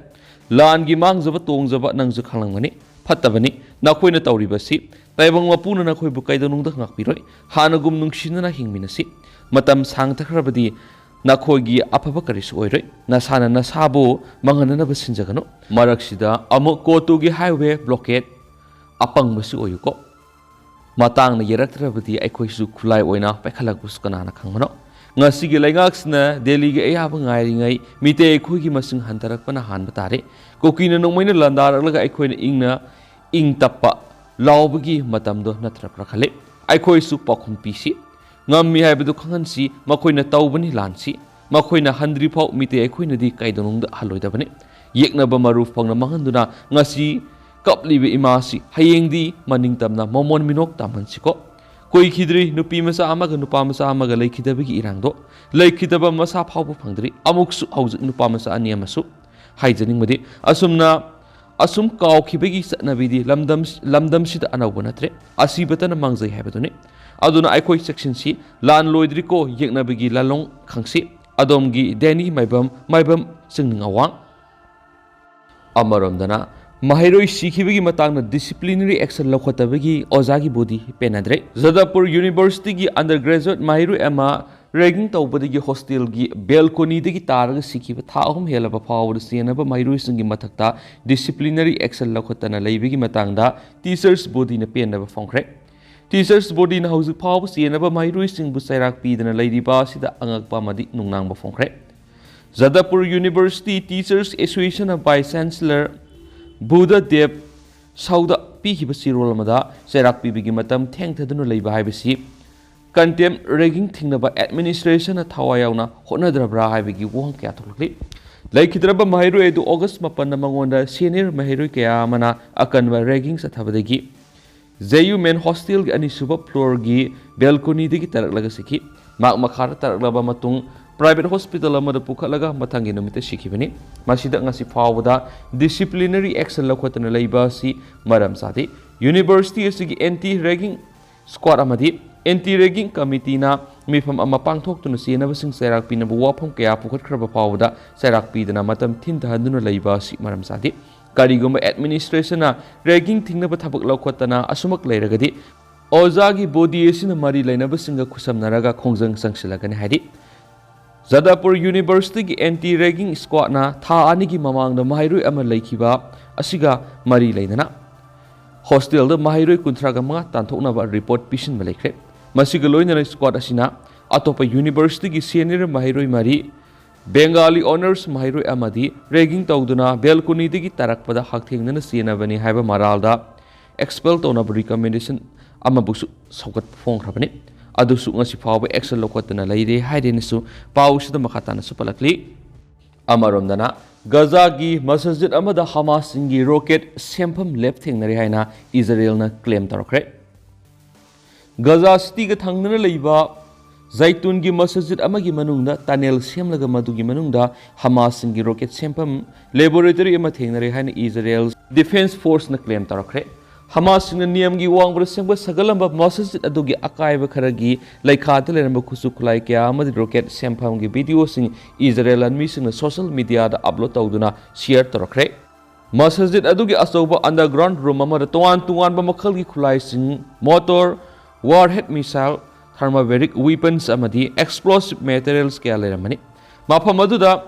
ꯂꯥꯟꯒꯤ ꯃꯥꯡꯖꯕ ꯇꯣꯡꯖꯕ ꯅꯪꯁꯨ ꯈꯪꯂꯝꯒꯅꯤ꯫ ꯐꯠꯇꯕꯅꯤ ꯅꯈꯣꯏꯅ ꯇꯧꯔꯤꯕꯁꯤ꯫ ꯇꯥꯏꯕꯪ ꯃꯄꯨꯅ ꯅꯈꯣꯏꯕꯨ ꯀꯩꯗꯧꯅꯨꯡꯗ ꯉꯥꯛꯄꯤꯔꯣꯏ꯫ ꯍꯥꯟꯅꯒꯨꯝ ꯅꯨꯡꯁꯤꯅꯅ ꯍꯤꯡꯃꯤꯟꯅꯁꯤ꯫ ꯃꯇꯝ ꯁꯥꯡꯊꯈ꯭ꯔꯕꯗꯤ ꯅꯈꯣꯏꯒꯤ ꯑꯐꯕ ꯀꯔꯤꯁꯨ ꯑꯣꯏꯔꯣꯏ꯫ ꯅꯁꯥꯅ ꯅꯁꯥꯕꯨ ꯃꯥꯡꯍꯟꯅꯅꯕ ꯁꯤꯟꯖꯒꯅꯨ꯫ ꯃꯔꯛꯁꯤꯗ ꯑꯃꯨꯛ ꯀꯣꯇꯨꯒꯤ ꯍꯥꯏꯋꯦ ꯕ꯭ꯂꯣꯀꯦꯠ ꯑꯄꯪꯕꯁꯨ ꯑꯣꯏꯌꯨꯀꯣ꯫ ꯃꯇꯥꯡꯅ ꯌꯥꯔꯛꯇ꯭ꯔꯕꯗꯤ ꯑꯩꯈꯣꯏꯁꯨ ꯈꯨꯠꯂꯥꯏ ꯑꯣꯏꯅ ꯄꯥꯏꯈꯠꯂꯛꯄꯁꯨ ꯀꯅꯥꯅ ꯈꯪꯕꯅꯣ? ꯉꯁꯤꯒꯤ ꯂꯩꯉꯥꯛꯁꯤꯅ ꯗꯦꯜꯂꯤꯒꯤ ꯑꯌꯥꯕ ꯉꯥꯏꯔꯤꯉꯩ ꯃꯤꯇꯩ ꯑꯩꯈꯣꯏꯒꯤ ꯃꯁꯤꯡ ꯍꯟꯊꯔꯛꯄꯅ ꯍꯥꯟꯕ ꯇꯥꯔꯦ꯫ ꯀꯨꯀꯤꯅ ꯅꯣꯡꯃꯩꯅ ꯂꯥꯟꯗꯥꯔꯛꯂꯒ ꯑꯩꯈꯣꯏꯅ ꯏꯪꯅ ꯏꯪ ꯇꯞꯄ ꯂꯥꯎꯕꯒꯤ ꯃꯇꯝꯗꯣ ꯅꯠꯇ꯭ꯔꯕ꯭ꯔꯥ ꯈꯜꯂꯦ꯫ ꯑꯩꯈꯣꯏꯁꯨ ꯄꯥꯎꯈꯨꯝ ꯄꯤꯁꯤ꯫ ꯉꯝꯃꯤ ꯍꯥꯏꯕꯗꯨ ꯈꯪꯍꯟꯁꯤ꯫ ꯃꯈꯣꯏꯅ ꯇꯧꯕꯅꯤ ꯂꯥꯟꯁꯤ꯫ ꯃꯈꯣꯏꯅ ꯍꯟꯗ꯭ꯔꯤꯐꯥꯎ ꯃꯤꯇꯩ ꯑꯩꯈꯣꯏꯅꯗꯤ ꯀꯩꯗꯧꯅꯨꯡꯗ ꯍꯜꯂꯣꯏꯗꯕꯅꯤ꯫ ꯌꯦꯛꯅꯕ ꯃꯔꯨ ꯐꯪꯅ ꯃꯥꯡꯍꯟꯗꯨꯅ ꯉꯁꯤ ꯀꯞꯂꯤꯕ ꯏꯃꯥꯁꯤ ꯍꯌꯦꯡꯗꯤ ꯃꯅꯤꯡ ꯇꯝꯅ ꯃꯃꯣꯟ ꯃꯤꯅꯣꯛ ꯇꯝꯍꯟꯁꯤꯀꯣ꯫ ꯀꯨꯏꯈꯤꯗ꯭ꯔꯤ ꯅꯨꯄꯤ ꯃꯆꯥ ꯑꯃꯒ ꯅꯨꯄꯥ ꯃꯆꯥ ꯑꯃꯒ ꯂꯩꯈꯤꯗꯕꯒꯤ ꯏꯔꯥꯡꯗꯣ꯫ ꯂꯩꯈꯤꯗꯕ ꯃꯁꯥ ꯐꯥꯎꯕ ꯐꯪꯗ꯭ꯔꯤ꯫ ꯑꯃꯨꯛꯁꯨ ꯍꯧꯖꯤꯛ ꯅꯨꯄꯥ ꯃꯆꯥ ꯑꯅꯤ ꯑꯃꯁꯨ꯫ ꯍꯥꯏꯖꯅꯤꯡꯕꯗꯤ ꯑꯁꯨꯝꯅ, ꯑꯁꯨꯝ ꯀꯥꯎꯈꯤꯕꯒꯤ ꯆꯠꯅꯕꯤꯗꯤ ꯂꯝꯗꯝ, ꯂꯝꯗꯝꯁꯤꯗ ꯑꯅꯧꯕ ꯅꯠꯇ꯭ꯔꯦ꯫ ꯑꯁꯤꯕꯇꯅ ꯃꯥꯡꯖꯩ ꯍꯥꯏꯕꯗꯨꯅꯤ꯫ ꯑꯗꯨꯅ ꯑꯩꯈꯣꯏ ꯆꯦꯛꯁꯤꯟꯁꯤ, ꯂꯥꯟ ꯂꯣꯏꯗ꯭ꯔꯤꯀꯣ ꯌꯦꯛꯅꯕꯒꯤ ꯂꯥꯂꯣꯡ ꯈꯪꯁꯤ꯫ ꯑꯗꯣꯝꯒꯤ ꯗꯦꯅꯤ ꯃꯥꯏꯕꯝ, ꯃꯥꯏꯕꯝ ꯆꯤꯡꯅꯤꯡ ꯑꯋꯥꯡ꯫ ꯑꯃꯔꯣꯝꯗꯅ, ꯃꯍꯩꯔꯣꯏ ꯁꯤꯈꯤꯕꯒꯤ ꯃꯇꯥꯡꯗ disciplinary action ꯂꯧꯈꯠꯇꯕꯒꯤ ꯑꯣꯖꯥꯒꯤ body ꯄꯦꯟꯅꯗ꯭ꯔꯦ꯫ ꯖꯗꯄꯨꯔ ꯌꯨꯅꯤꯚꯔꯁꯤꯇꯤꯒꯤ undergraduate ꯃꯍꯩꯔꯣꯏ ꯑꯃ ragging ꯇꯧꯕꯗꯒꯤ ꯍꯣꯁꯇꯦꯜꯒꯤ ꯕꯦꯜꯀꯣꯅꯤꯗꯒꯤ ꯇꯥꯔꯒ ꯁꯤꯈꯤꯕ ꯊꯥ ꯑꯍꯨꯝ ꯍꯦꯜꯂꯕ ꯐꯥꯎꯕꯗ ꯆꯦꯟꯅꯕ ꯃꯍꯩꯔꯣꯏꯁꯤꯡꯒꯤ ꯃꯊꯛꯇ disciplinary action ꯂꯧꯈꯠꯇꯅ ꯂꯩꯕꯒꯤ ꯃꯇꯥꯡꯗ teachers bodyꯅ ꯄꯦꯟꯗꯕ ꯐꯣꯡꯈ꯭ꯔꯦ꯫ Teachers bodyꯅ ꯍꯧꯖꯤꯛ ꯐꯥꯎꯕ ꯆꯦꯟꯅꯕ ꯃꯍꯩꯔꯣꯏꯁꯤꯡꯕꯨ ꯆꯩꯔꯥꯛ ꯄꯤꯗꯅ ꯂꯩꯔꯤꯕ ꯑꯁꯤꯗ ꯑꯉꯛꯄ ꯑꯃꯗꯤ ꯅꯨꯡꯅꯥꯡꯕ ꯐꯣꯡꯈ꯭ꯔꯦ꯫ ꯖꯗꯄꯨꯔ ꯌꯨꯅꯤꯚꯔꯁꯤꯇꯤ Teachers Associationꯅ Vice Chancellor ꯕꯨꯙꯗꯦꯕ ꯁꯥꯎꯗ ꯄꯤꯈꯤꯕ ꯆꯦꯔꯣꯜ ꯑꯃꯗ ꯆꯩꯔꯥꯛ ꯄꯤꯕꯒꯤ ꯃꯇꯝ ꯊꯦꯡꯊꯗꯨꯅ ꯂꯩꯕ ꯍꯥꯏꯕꯁꯤ contempt ragging ꯊꯤꯡꯅꯕ administrationꯅ ꯊꯋꯥꯏ ꯌꯥꯎꯅ ꯍꯣꯠꯅꯗ꯭ꯔꯕ꯭ꯔꯥ ꯍꯥꯏꯕꯒꯤ ꯋꯥꯍꯪ ꯀꯌꯥ ꯊꯣꯛꯂꯛꯂꯤ꯫ ꯂꯩꯈꯤꯗ꯭ꯔꯕ ꯃꯍꯩꯔꯣꯏ ꯑꯗꯨ August ꯃꯥꯄꯟꯗ ꯃꯉꯣꯟꯗ senior ꯃꯍꯩꯔꯣꯏ ꯀꯌꯥ ꯑꯃꯅ ꯑꯀꯟꯕ ragging ꯆꯠꯊꯕꯗꯒꯤ J U Men hostelꯒꯤ ꯑꯅꯤꯁꯨꯕ floorꯒꯤ balconyꯗꯒꯤ ꯇꯥꯔꯛꯂꯒ ꯁꯤꯈꯤ꯫ ꯃꯍꯥꯛ ꯃꯈꯥꯗ ꯇꯥꯔꯛꯂꯕ ꯃꯇꯨꯡ private hospital ꯑꯃꯗ ꯄꯨꯈꯠꯂꯒ ꯃꯊꯪꯒꯤ ꯅꯨꯃꯤꯠꯇ ꯁꯤꯈꯤꯕꯅꯤ꯫ ꯃꯁꯤꯗ ꯉꯁꯤ ꯐꯥꯎꯕꯗ disciplinary action ꯂꯧꯈꯠꯇꯅ ꯂꯩꯕ ꯑꯁꯤ ꯃꯔꯝ ꯆꯥꯗꯦ꯫ University ꯑꯁꯤꯒꯤ anti ragging squad ꯑꯃꯗꯤ anti ragging committeeꯅ ꯃꯤꯐꯝ ꯑꯃ ꯄꯥꯡꯊꯣꯛꯇꯨꯅ ꯆꯦꯟꯅꯕꯁꯤꯡ ꯆꯩꯔꯥꯛ ꯄꯤꯅꯕ ꯋꯥꯐꯝ ꯀꯌꯥ ꯄꯨꯈꯠꯈ꯭ꯔꯕ ꯐꯥꯎꯕꯗ ꯆꯩꯔꯥꯛ ꯄꯤꯗꯅ ꯃꯇꯝ ꯊꯤꯟꯊꯍꯟꯗꯨꯅ ꯂꯩꯕ ꯑꯁꯤ ꯃꯔꯝ ꯆꯥꯗꯦ꯫ ꯀꯔꯤꯒꯨꯝꯕ administrationꯅ ragging ꯊꯤꯡꯅꯕ ꯊꯕꯛ ꯂꯧꯈꯠꯇꯅ ꯑꯁꯨꯃꯛ ꯂꯩꯔꯒꯗꯤ ꯑꯣꯖꯥꯒꯤ body ꯑꯁꯤꯅ ꯃꯔꯤ ꯂꯩꯅꯕꯁꯤꯡꯒ ꯈꯨꯠꯁꯝꯅꯔꯒ ꯈꯣꯡꯖꯪ ꯆꯪꯁꯤꯜꯂꯒꯅꯤ ꯍꯥꯏꯔꯤ꯫ ꯖꯗꯄꯨꯔ ꯌꯨꯅꯤꯚꯔꯁꯤꯇꯤꯒꯤ anti ragging squadꯅ ꯊꯥ ꯑꯅꯤꯒꯤ ꯃꯃꯥꯡꯗ ꯃꯍꯩꯔꯣꯏ ꯑꯃ ꯂꯩꯈꯤꯕ ꯑꯁꯤꯒ ꯃꯔꯤ ꯂꯩꯅꯅ ꯍꯣꯁꯇꯦꯜꯗ ꯃꯍꯩꯔꯣꯏ ꯀꯨꯟꯊ꯭ꯔꯥꯒ ꯃꯉꯥ ꯇꯥꯟꯊꯣꯛꯅꯕ report ꯄꯤꯁꯤꯟꯕ ꯂꯩꯈ꯭ꯔꯦ꯫ ꯃꯁꯤꯒ ꯂꯣꯏꯅꯅ squad ꯑꯁꯤꯅ ꯑꯇꯣꯞꯄ ꯌꯨꯅꯤꯚꯔꯁꯤꯇꯤꯒꯤ senior ꯃꯍꯩꯔꯣꯏ ꯃꯔꯤ, Bengali honours ꯃꯍꯩꯔꯣꯏ ꯑꯃꯗꯤ ragging ꯇꯧꯗꯨꯅ balconyꯗꯒꯤ ꯇꯥꯔꯛꯄꯗ ꯍꯛꯊꯦꯡꯅꯅ ꯆꯦꯟꯅꯕꯅꯤ ꯍꯥꯏꯕ ꯃꯔꯥꯜꯗ expel ꯇꯧꯅꯕ recommendation ꯑꯃꯕꯨꯁꯨ ꯁꯧꯒꯠꯄ ꯐꯣꯡꯈ꯭ꯔꯕꯅꯤ꯫ ꯑꯗꯨꯁꯨ ꯉꯁꯤ ꯐꯥꯎꯕ action ꯂꯧꯈꯠꯇꯅ ꯂꯩꯔꯦ ꯍꯥꯏꯔꯦꯅꯁꯨ ꯄꯥꯎꯁꯤꯗ ꯃꯈꯥ ꯇꯥꯅꯁꯨ ꯄꯜꯂꯛꯂꯤ꯫ ꯑꯃꯔꯣꯝꯗꯅ, ꯒꯖꯥꯒꯤ ꯃꯁꯖꯤꯗ ꯑꯃꯗ ꯍꯃꯥꯁꯁꯤꯡꯒꯤ rocket ꯁꯦꯝꯐꯝ lab ꯊꯦꯡꯅꯔꯦ ꯍꯥꯏꯅ ꯏꯖꯔꯦꯜꯅ claim ꯇꯧꯔꯛꯈ꯭ꯔꯦ꯫ ꯒꯖꯥ ꯁꯤꯇꯤꯒ ꯊꯪꯅꯅ ꯂꯩꯕ ꯖꯩꯇꯨꯟꯒꯤ ꯃꯁꯖꯤꯗ ꯑꯃꯒꯤ ꯃꯅꯨꯡꯗ tunnel ꯁꯦꯝꯂꯒ ꯃꯗꯨꯒꯤ ꯃꯅꯨꯡꯗ ꯍꯃꯥꯁꯁꯤꯡꯒꯤ rocket ꯁꯦꯝꯐꯝ laboratory ꯑꯃ ꯊꯦꯡꯅꯔꯦ ꯍꯥꯏꯅ ꯏꯖꯔꯦꯜ Defense Forceꯅ claim ꯇꯧꯔꯛꯈ꯭ꯔꯦ꯫ ꯍꯃꯥꯁꯁꯤꯡꯅ ꯅꯤꯌꯝꯒꯤ ꯋꯥꯡꯃꯗ ꯁꯦꯝꯒꯠ ꯁꯥꯒꯠꯂꯝꯕ ꯃꯁꯖꯤꯗ ꯑꯗꯨꯒꯤ ꯑꯀꯥꯏꯕ ꯈꯔꯒꯤ ꯂꯩꯈꯥꯗ ꯂꯩꯔꯝꯕ ꯈꯨꯠꯁꯨ ꯈꯨꯠꯂꯥꯏ ꯀꯌꯥ ꯑꯃꯗꯤ ꯔꯣꯀꯦꯠ ꯁꯦꯝꯐꯝꯒꯤ ꯚꯤꯗꯤꯑꯣꯁꯤꯡ ꯏꯖꯔꯦꯜ ꯂꯥꯟꯃꯤꯁꯤꯡꯅ ꯁꯣꯁꯤꯌꯦꯜ ꯃꯤꯗꯤꯌꯥꯗ ꯑꯞꯂꯣꯗ ꯇꯧꯗꯨꯅ ꯁꯤꯌꯔ ꯇꯧꯔꯛꯈ꯭ꯔꯦ꯫ ꯃꯁꯖꯤꯗ ꯑꯗꯨꯒꯤ ꯑꯆꯧꯕ ꯑꯟꯗꯔꯒ꯭ꯔꯥꯎꯟ ꯔꯨꯝ ꯑꯃꯗ ꯇꯣꯉꯥꯟ ꯇꯣꯉꯥꯟꯕ ꯃꯈꯜꯒꯤ ꯈꯨꯠꯂꯥꯏꯁꯤꯡ, ꯃꯣꯇꯣꯔ, ꯋꯥꯔꯍꯦꯗ ꯃꯤꯁꯥꯏꯜ, ꯊꯔꯃꯣꯕꯦꯔꯤꯛ ꯋꯤꯄꯟꯁ ꯑꯃꯗꯤ ꯑꯦꯛꯁꯄ꯭ꯂꯣꯁꯤꯚ ꯃꯦꯇꯔꯤꯌꯦꯜꯁ ꯀꯌꯥ ꯂꯩꯔꯝꯕꯅꯤ꯫ ꯃꯐꯝ ꯑꯗꯨꯗ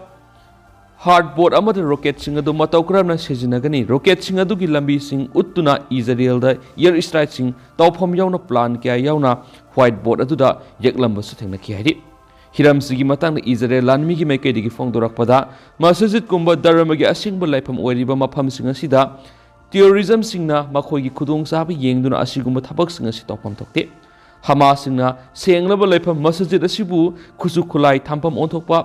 ꯍꯥꯔꯗꯕꯣꯔꯗ ꯑꯃꯗ ꯔꯣꯀꯦꯠꯁꯤꯡ ꯑꯗꯨ ꯃꯇꯧ ꯀꯔꯝꯅ ꯁꯤꯖꯤꯟꯅꯒꯅꯤ? ꯔꯣꯀꯦꯠꯁꯤꯡ ꯑꯗꯨꯒꯤ ꯂꯝꯕꯤꯁꯤꯡ ꯎꯠꯇꯨꯅ ꯏꯖꯔꯦꯜꯗ ꯑꯦꯌꯔ ꯁ꯭ꯇ꯭ꯔꯥꯏꯛꯁꯤꯡ ꯇꯧꯐꯝ ꯌꯥꯎꯅ ꯄ꯭ꯂꯥꯟ ꯀꯌꯥ ꯌꯥꯎꯅ ꯋꯥꯏꯠ ꯕꯣꯔꯗ ꯑꯗꯨꯗ ꯌꯦꯛꯂꯝꯕꯁꯨ ꯊꯦꯡꯅꯈꯤ ꯍꯥꯏꯔꯤ꯫ ꯍꯤꯔꯝꯁꯤꯒꯤ ꯃꯇꯥꯡꯗ ꯏꯖꯔꯦꯜ ꯂꯥꯟꯃꯤꯒꯤ ꯃꯥꯏꯀꯩꯗꯒꯤ ꯐꯣꯡꯗꯣꯔꯛꯄꯗ, ꯃꯁꯖꯤꯗꯀꯨꯝꯕ ꯙꯔꯃꯒꯤ ꯑꯁꯦꯡꯕ ꯂꯥꯏꯐꯝ ꯑꯣꯏꯔꯤꯕ ꯃꯐꯝꯁꯤꯡ ꯑꯁꯤꯗ ꯇꯦꯔꯣꯔꯤꯖꯝꯁꯤꯡꯅ ꯃꯈꯣꯏꯒꯤ ꯈꯨꯗꯣꯡꯆꯥꯕ ꯌꯦꯡꯗꯨꯅ ꯑꯁꯤꯒꯨꯝꯕ ꯊꯕꯛꯁꯤꯡ ꯑꯁꯤ ꯇꯧꯐꯝ ꯊꯣꯛꯇꯦ꯫ ꯍꯃꯥꯁꯁꯤꯡꯅ ꯁꯦꯡꯂꯕ ꯂꯩꯐꯝ ꯃꯁꯖꯤꯗ ꯑꯁꯤꯕꯨ ꯈꯨꯠꯁꯨ ꯈꯨꯠꯂꯥꯏ ꯊꯝꯐꯝ ꯑꯣꯟꯊꯣꯛꯄ,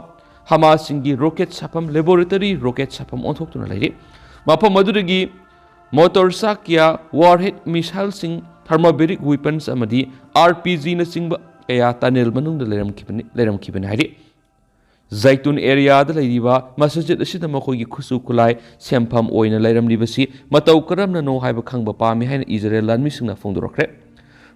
ꯍꯃꯥꯁꯁꯤꯡꯒꯤ ꯔꯣꯀꯦꯠ ꯁꯥꯐꯝ, ꯂꯦꯕꯣꯔꯦꯇꯔꯤ ꯔꯣꯀꯦꯠ ꯁꯥꯐꯝ ꯑꯣꯟꯊꯣꯛꯇꯨꯅ ꯂꯩꯔꯤ꯫ ꯃꯐꯝ ꯑꯗꯨꯗꯒꯤ ꯃꯣꯇꯣꯔ ꯆꯥꯛ ꯀꯌꯥ, ꯋꯥꯔꯍꯦꯗ ꯃꯤꯁꯥꯏꯜꯁꯤꯡ, ꯊꯔꯃꯣꯕꯦꯔꯤꯛ ꯋꯤꯄꯟꯁ ꯑꯃꯗꯤ ꯑꯥꯔ ꯄꯤ ꯖꯤꯅꯆꯤꯡꯕ ꯀꯌꯥ ꯇꯅꯦꯜ ꯃꯅꯨꯡꯗ ꯂꯩꯔꯝꯈꯤꯕꯅꯤ, ꯂꯩꯔꯝꯈꯤꯕꯅꯤ ꯍꯥꯏꯔꯤ꯫ ꯖꯩꯇꯨꯟ ꯑꯦꯔꯤꯌꯥꯗ ꯂꯩꯔꯤꯕ ꯃꯁꯖꯤꯗ ꯑꯁꯤꯗ ꯃꯈꯣꯏꯒꯤ ꯈꯨꯠꯁꯨ ꯈꯨꯠꯂꯥꯏ ꯁꯦꯝꯐꯝ ꯑꯣꯏꯅ ꯂꯩꯔꯝꯂꯤꯕꯁꯤ ꯃꯇꯧ ꯀꯔꯝꯅꯅꯣ ꯍꯥꯏꯕ ꯈꯪꯕ ꯄꯥꯝꯃꯤ ꯍꯥꯏꯅ ꯏꯖꯔꯦꯜ ꯂꯥꯟꯃꯤꯁꯤꯡꯅ ꯐꯣꯡꯗꯣꯔꯛꯈ꯭ꯔꯦ꯫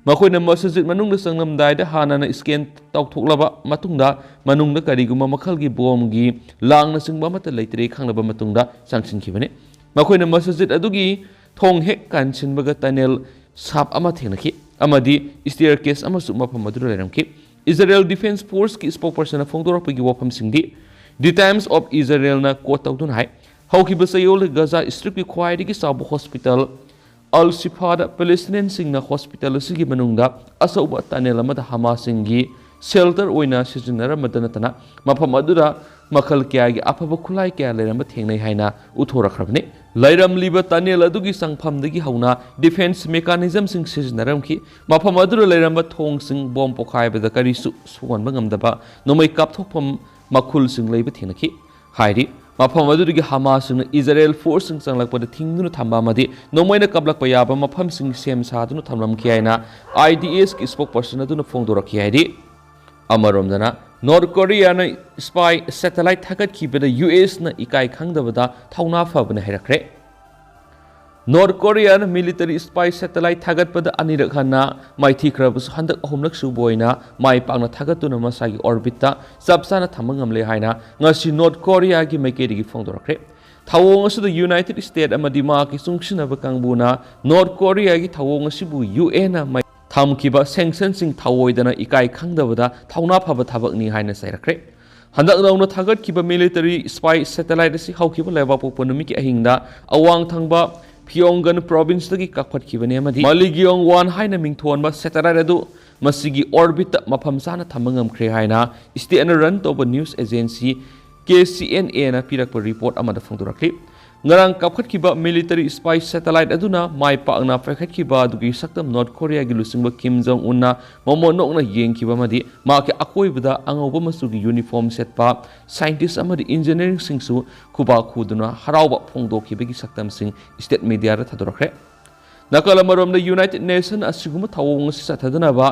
ꯃꯈꯣꯏꯅ ꯃꯁꯖꯤꯗ ꯃꯅꯨꯡꯗ ꯆꯪꯂꯝꯗꯥꯏꯗ ꯍꯥꯟꯅꯅ ꯁ꯭ꯀꯦꯟ ꯇꯧꯊꯣꯛꯂꯕ ꯃꯇꯨꯡꯗ, ꯃꯅꯨꯡꯗ ꯀꯔꯤꯒꯨꯝꯕ ꯃꯈꯜꯒꯤ ꯕꯣꯝꯒꯤ ꯂꯥꯡꯅꯆꯤꯡꯕ ꯑꯃꯠꯇ ꯂꯩꯇ꯭ꯔꯦ ꯈꯪꯂꯕ ꯃꯇꯨꯡꯗ ꯆꯪꯁꯤꯟꯈꯤꯕꯅꯤ꯫ ꯃꯈꯣꯏꯅ ꯃꯁꯖꯤꯗ ꯑꯗꯨꯒꯤ ꯊꯣꯡ ꯍꯦꯛ ꯀꯥꯟꯁꯤꯟꯕꯒ ꯇꯅꯦꯜ ꯁꯥꯞ ꯑꯃ ꯊꯦꯡꯅꯈꯤ ꯑꯃꯗꯤ ꯁ꯭ꯇꯦꯌꯔ ꯀꯦꯁ ꯑꯃꯁꯨ ꯃꯐꯝ ꯑꯗꯨꯗ ꯂꯩꯔꯝꯈꯤ꯫ ꯏꯖꯔꯦꯜ ꯗꯤꯐꯦꯟꯁ ꯐꯣꯔꯁꯀꯤ ꯁ꯭ꯄꯣꯛꯄꯔꯁꯟꯅ ꯐꯣꯡꯗꯣꯔꯛꯄꯒꯤ ꯋꯥꯐꯝꯁꯤꯡꯗꯤ The Times of Israelꯅ ꯀꯣꯠ ꯇꯧꯗꯨꯅ ꯍꯥꯏ, ꯍꯧꯈꯤꯕ ꯆꯌꯣꯜꯗ ꯒꯖꯥ ꯁ꯭ꯇ꯭ꯔꯤꯞꯀꯤ ꯈ꯭ꯋꯥꯏꯗꯒꯤ ꯆꯥꯎꯕ ꯍꯣꯁꯄꯤꯇꯥꯜ ꯑꯜ ꯁꯤꯐꯥꯗ ꯄꯦꯂꯦꯁꯇꯤꯅꯤꯌꯟꯁꯤꯡꯅ ꯍꯣꯁꯄꯤꯇꯥꯜ ꯑꯁꯤꯒꯤ ꯃꯅꯨꯡꯗ ꯑꯆꯧꯕ ꯇꯅꯦꯜ ꯑꯃꯗ ꯍꯃꯥꯁꯁꯤꯡꯒꯤ ꯁꯦꯜꯇꯔ ꯑꯣꯏꯅ ꯁꯤꯖꯤꯟꯅꯔꯝꯕꯇ ꯅꯠꯇꯅ ꯃꯐꯝ ꯑꯗꯨꯗ ꯃꯈꯜ ꯀꯌꯥꯒꯤ ꯑꯐꯕ ꯈꯨꯠꯂꯥꯏ ꯀꯌꯥ ꯂꯩꯔꯝꯕ ꯊꯦꯡꯅꯩ ꯍꯥꯏꯅ ꯎꯠꯊꯣꯔꯛꯈ꯭ꯔꯕꯅꯤ꯫ ꯂꯩꯔꯝꯂꯤꯕ ꯇꯅꯦꯜ ꯑꯗꯨꯒꯤ ꯆꯪꯐꯝꯗꯒꯤ ꯍꯧꯅ ꯗꯤꯐꯦꯟꯁ ꯃꯦꯀꯥꯅꯤꯖꯝꯁꯤꯡ ꯁꯤꯖꯤꯟꯅꯔꯝꯈꯤ꯫ ꯃꯐꯝ ꯑꯗꯨꯗ ꯂꯩꯔꯝꯕ ꯊꯣꯡꯁꯤꯡ ꯕꯣꯝ ꯄꯣꯈꯥꯏꯕꯗ ꯀꯔꯤꯁꯨ ꯁꯣꯛꯍꯟꯕ ꯉꯝꯗꯕ ꯅꯣꯡꯃꯩ ꯀꯥꯞꯊꯣꯛꯐꯝ ꯃꯈꯨꯜꯁꯤꯡ ꯂꯩꯕ ꯊꯦꯡꯅꯈꯤ꯫ ꯍꯥꯏꯔꯤ꯫ ꯃꯐꯝ ꯑꯗꯨꯗꯒꯤ ꯍꯃꯥꯁꯁꯤꯡꯅ ꯏꯖꯔꯦꯜ ꯐꯣꯔꯁꯁꯤꯡ ꯆꯪꯂꯛꯄꯗ ꯊꯤꯡꯗꯨꯅ ꯊꯝꯕ ꯑꯃꯗꯤ ꯅꯣꯡꯃꯩꯅ ꯀꯥꯞꯂꯛꯄ ꯌꯥꯕ ꯃꯐꯝꯁꯤꯡ ꯁꯦꯝ ꯁꯥꯗꯨꯅ ꯊꯝꯂꯝꯈꯤ ꯍꯥꯏꯅ ꯑꯥꯏ ꯗꯤ ꯑꯦꯁꯀꯤ ꯁ꯭ꯄꯣꯛꯄꯔꯁꯟ ꯑꯗꯨꯅ ꯐꯣꯡꯗꯣꯔꯛꯈꯤ ꯍꯥꯏꯔꯤ꯫ ꯑꯃꯔꯣꯝꯗꯅ, ꯅꯣꯔꯠ ꯀꯣꯔꯤꯌꯥꯅ ꯁ꯭ꯄꯥꯏ ꯁꯦꯇꯦꯂꯥꯏꯠ ꯊꯥꯒꯠꯈꯤꯕꯗ ꯌꯨ ꯑꯦꯁꯅ ꯏꯀꯥꯏ ꯈꯪꯗꯕꯗ ꯊꯧꯅꯥ ꯐꯕꯅ ꯍꯥꯏꯔꯛꯈ꯭ꯔꯦ꯫ ꯅꯣꯔꯠ ꯀꯣꯔꯤꯌꯥꯅ ꯃꯤꯂꯤꯇꯔꯤ ꯁ꯭ꯄꯥꯏ ꯁꯦꯇꯦꯂꯥꯏꯠ ꯊꯥꯒꯠꯄꯗ ꯑꯅꯤꯔꯛ ꯍꯟꯅ ꯃꯥꯏꯊꯤꯈ꯭ꯔꯕꯁꯨ, ꯍꯟꯗꯛ ꯑꯍꯨꯝꯂꯛ ꯁꯨꯕ ꯑꯣꯏꯅ ꯃꯥꯏ ꯄꯥꯛꯅ ꯊꯥꯒꯠꯇꯨꯅ ꯃꯁꯥꯒꯤ ꯑꯣꯔꯕꯤꯠꯇ ꯆꯞ ꯆꯥꯅ ꯊꯝꯕ ꯉꯝꯂꯦ ꯍꯥꯏꯅ ꯉꯁꯤ ꯅꯣꯔꯠ ꯀꯣꯔꯤꯌꯥꯒꯤ ꯃꯥꯏꯀꯩꯗꯒꯤ ꯐꯣꯡꯗꯣꯔꯛꯈ꯭ꯔꯦ꯫ ꯊꯧꯑꯣꯡ ꯑꯁꯤꯗ ꯌꯨꯅꯥꯏꯇꯦꯗ ꯁ꯭ꯇꯦꯠ ꯑꯃꯗꯤ ꯃꯍꯥꯛꯀꯤ ꯆꯨꯡꯁꯤꯟꯅꯕ ꯀꯥꯡꯕꯨꯅ ꯅꯣꯔꯠ ꯀꯣꯔꯤꯌꯥꯒꯤ ꯊꯧꯑꯣꯡ ꯑꯁꯤꯕꯨ ꯌꯨ ꯑꯦꯟꯅ ꯃꯥꯏ ꯊꯝꯈꯤꯕ ꯁꯦꯡꯁꯟꯁꯤꯡ ꯊꯧꯑꯣꯏꯗꯅ ꯏꯀꯥꯏ ꯈꯪꯗꯕꯗ ꯊꯧꯅꯥ ꯐꯕ ꯊꯕꯛꯅꯤ ꯍꯥꯏꯅ ꯆꯩꯔꯛꯈ꯭ꯔꯦ꯫ ꯍꯟꯗꯛ ꯅꯧꯅ ꯊꯥꯒꯠꯈꯤꯕ ꯃꯤꯂꯤꯇꯔꯤ ꯁ꯭ꯄꯥꯏ ꯁꯦꯇꯦꯂꯥꯏꯠ ꯑꯁꯤ ꯍꯧꯈꯤꯕ ꯂꯩꯕꯥꯛꯄꯣꯛꯄ ꯅꯨꯃꯤꯠꯀꯤ ꯑꯍꯤꯡꯗ ꯑꯋꯥꯡ ꯊꯪꯕ ꯐꯤꯌꯣꯡꯒꯟ ꯄ꯭ꯔꯣꯚꯤꯟꯁꯇꯒꯤ ꯀꯥꯞꯈꯠꯈꯤꯕꯅꯤ ꯑꯃꯗꯤ ꯃꯥꯂꯤꯒꯤꯌꯣꯡ ꯋꯥꯟ ꯍꯥꯏꯅ ꯃꯤꯡꯊꯣꯟꯕ ꯁꯦꯇꯦꯂꯥꯏꯠ ꯑꯗꯨ ꯃꯁꯤꯒꯤ ꯑꯣꯔꯕꯤꯠꯇ ꯃꯐꯝ ꯆꯥꯅ ꯊꯝꯕ ꯉꯝꯈ꯭ꯔꯦ ꯍꯥꯏꯅ ꯁ꯭ꯇꯦꯠꯅ ꯔꯟ ꯇꯧꯕ news agency K C and ꯑꯦꯅ ꯄꯤꯔꯛꯄ ꯔꯤꯄꯣꯔꯠ ꯑꯃꯗ ꯐꯣꯡꯗꯣꯔꯛꯂꯤ꯫ ꯉꯔꯥꯡ ꯀꯥꯞꯈꯠꯈꯤꯕ ꯃꯤꯂꯤꯇꯔꯤ ꯁ꯭ꯄꯥꯏ ꯁꯦꯇꯦꯂꯥꯏꯠ ꯑꯗꯨꯅ ꯃꯥꯏ ꯄꯥꯛꯅ ꯄꯥꯏꯈꯠꯈꯤꯕ ꯑꯗꯨꯒꯤ ꯁꯛꯇꯝ ꯅꯣꯔꯠ ꯀꯣꯔꯤꯌꯥꯒꯤ ꯂꯨꯆꯤꯡꯕ ꯀꯤꯝ ꯖꯣꯡ ꯎꯟꯅ ꯃꯃꯣꯟ ꯅꯣꯛꯅ ꯌꯦꯡꯈꯤꯕ ꯑꯃꯗꯤ ꯃꯍꯥꯛꯀꯤ ꯑꯀꯣꯏꯕꯗ ꯑꯉꯧꯕ ꯃꯆꯨꯒꯤ ꯌꯨꯅꯤꯐꯣꯔꯝ ꯁꯦꯠꯄ ꯁꯥꯏꯟꯇꯤꯁ ꯑꯃꯗꯤ ꯏꯟꯖꯤꯅꯤꯌꯔꯁꯤꯡꯁꯨ ꯈꯨꯕꯥꯛ ꯈꯨꯗꯨꯅ ꯍꯔꯥꯎꯕ ꯐꯣꯡꯗꯣꯛꯈꯤꯕꯒꯤ ꯁꯛꯇꯝꯁꯤꯡ ꯁ꯭ꯇꯦꯠ ꯃꯤꯗꯤꯌꯥꯗ ꯊꯥꯗꯣꯔꯛꯈ꯭ꯔꯦ꯫ ꯅꯥꯀꯜ ꯑꯃꯔꯣꯝꯗ ꯌꯨꯅꯥꯏꯇꯦꯗ ꯅꯦꯁꯟ ꯑꯁꯤꯒꯨꯝꯕ ꯊꯧꯑꯣꯡ ꯑꯁꯤ ꯆꯠꯊꯗꯅꯕ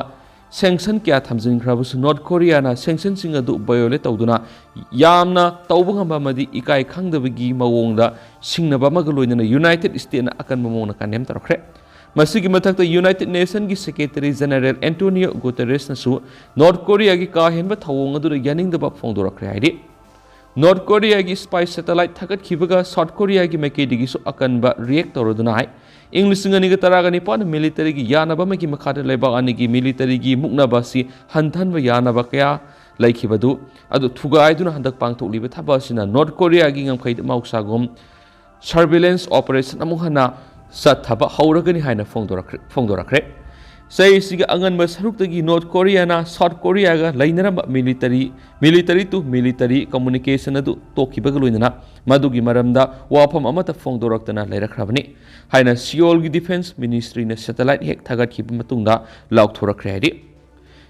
ꯁꯦꯡꯁꯟ ꯀꯌꯥ ꯊꯝꯖꯤꯟꯈ꯭ꯔꯕꯁꯨ ꯅꯣꯔꯠ ꯀꯣꯔꯤꯌꯥꯅ ꯁꯦꯡꯁꯟꯁꯤꯡ ꯑꯗꯨ ꯚꯥꯏꯑꯣꯂꯦꯠ ꯇꯧꯗꯨꯅ ꯌꯥꯝꯅ ꯇꯧꯕ ꯉꯝꯕ ꯑꯃꯗꯤ ꯏꯀꯥꯏ ꯈꯪꯗꯕꯒꯤ ꯃꯑꯣꯡꯗ ꯁꯤꯡꯅꯕ ꯑꯃꯒ ꯂꯣꯏꯅꯅ ꯌꯨꯅꯥꯏꯇꯦꯗ ꯁ꯭ꯇꯦꯠꯅ ꯑꯀꯟꯕ ꯃꯑꯣꯡꯗ ꯀꯟꯗꯦꯝ ꯇꯧꯔꯛꯈ꯭ꯔꯦ꯫ ꯃꯁꯤꯒꯤ ꯃꯊꯛꯇ United ꯅꯦꯁꯟꯒꯤ secretary general Antonio ꯒꯨꯇꯦꯔꯦꯁꯅꯁꯨ north ꯀꯣꯔꯤꯌꯥꯒꯤ ꯀꯥ ꯍꯦꯟꯕ ꯊꯧꯑꯣꯡ ꯑꯗꯨꯗ ꯌꯥꯅꯤꯡꯗꯕ ꯐꯣꯡꯗꯣꯔꯛꯈ꯭ꯔꯦ ꯍꯥꯏꯔꯤ꯫ ꯅꯣꯔꯠ ꯀꯣꯔꯤꯌꯥꯒꯤ ꯁ꯭ꯄꯥꯏ ꯁꯦꯇꯦꯂꯥꯏꯠ ꯊꯥꯒꯠꯈꯤꯕꯒ ꯁꯥꯎꯠ ꯀꯣꯔꯤꯌꯥꯒꯤ ꯃꯥꯏꯀꯩꯗꯒꯤꯁꯨ ꯑꯀꯟꯕ ꯔꯤꯌꯦꯛ ꯇꯧꯔꯗꯨꯅ ꯍꯥꯏ꯫ ꯏꯪ ꯂꯤꯁꯤꯡ ꯑꯅꯤꯒ ꯇꯔꯥꯒ ꯅꯤꯄꯥꯟ ꯃꯤꯂꯤꯇꯔꯤꯒꯤ ꯌꯥꯅꯕ ꯑꯃꯒꯤ ꯃꯈꯥꯗ ꯂꯩꯕꯥꯛ ꯑꯅꯤꯒꯤ ꯃꯤꯂꯤꯇꯔꯤꯒꯤ ꯃꯨꯛꯅꯕ ꯑꯁꯤ ꯍꯟꯊꯍꯟꯕ ꯌꯥꯅꯕ ꯀꯌꯥ ꯂꯩꯈꯤꯕꯗꯨ ꯑꯗꯨ ꯊꯨꯒꯥꯏꯗꯨꯅ ꯍꯟꯗꯛ ꯄꯥꯡꯊꯣꯛꯂꯤꯕ ꯊꯕꯛ ꯑꯁꯤꯅ ꯅꯣꯔꯠ ꯀꯣꯔꯤꯌꯥꯒꯤ ꯉꯝꯈꯩꯗ ꯃꯍꯧꯁꯥꯒꯨꯝ ꯁꯔꯚꯤꯂꯦꯟꯁ ꯑꯣꯄꯔꯦꯁꯟ ꯑꯃꯨꯛ ꯍꯟꯅ ꯆꯠꯊꯕ ꯍꯧꯔꯒꯅꯤ ꯍꯥꯏꯅ ꯐꯣꯡꯗꯣꯔꯛꯈ꯭ꯔꯦ, ꯐꯣꯡꯗꯣꯔꯛꯈ꯭ꯔꯦ꯫ ꯆꯍꯤꯁꯤꯒꯤ ꯑꯉꯟꯕ ꯁꯔꯨꯛꯇꯒꯤ ꯅꯣꯔꯠ ꯀꯣꯔꯤꯌꯥꯅ ꯁꯥꯎꯠ ꯀꯣꯔꯤꯌꯥꯒ ꯂꯩꯅꯔꯝꯕ military, military to military communication ꯑꯗꯨ ꯇꯣꯛꯈꯤꯕꯒ ꯂꯣꯏꯅꯅ ꯃꯗꯨꯒꯤ ꯃꯔꯝꯗ ꯋꯥꯐꯝ ꯑꯃꯠꯇ ꯐꯣꯡꯗꯣꯔꯛꯇꯅ ꯂꯩꯔꯛꯈ꯭ꯔꯕꯅꯤ ꯍꯥꯏꯅ ꯁꯤꯑꯣꯜꯒꯤ ꯗꯤꯐꯦꯟꯁ ꯃꯤꯅꯤꯁꯇ꯭ꯔꯤꯅ ꯁꯦꯇꯦꯂꯥꯏꯠ ꯍꯦꯛ ꯊꯥꯒꯠꯈꯤꯕ ꯃꯇꯨꯡꯗ ꯂꯥꯎꯊꯣꯔꯛꯈ꯭ꯔꯦ ꯍꯥꯏꯔꯤ꯫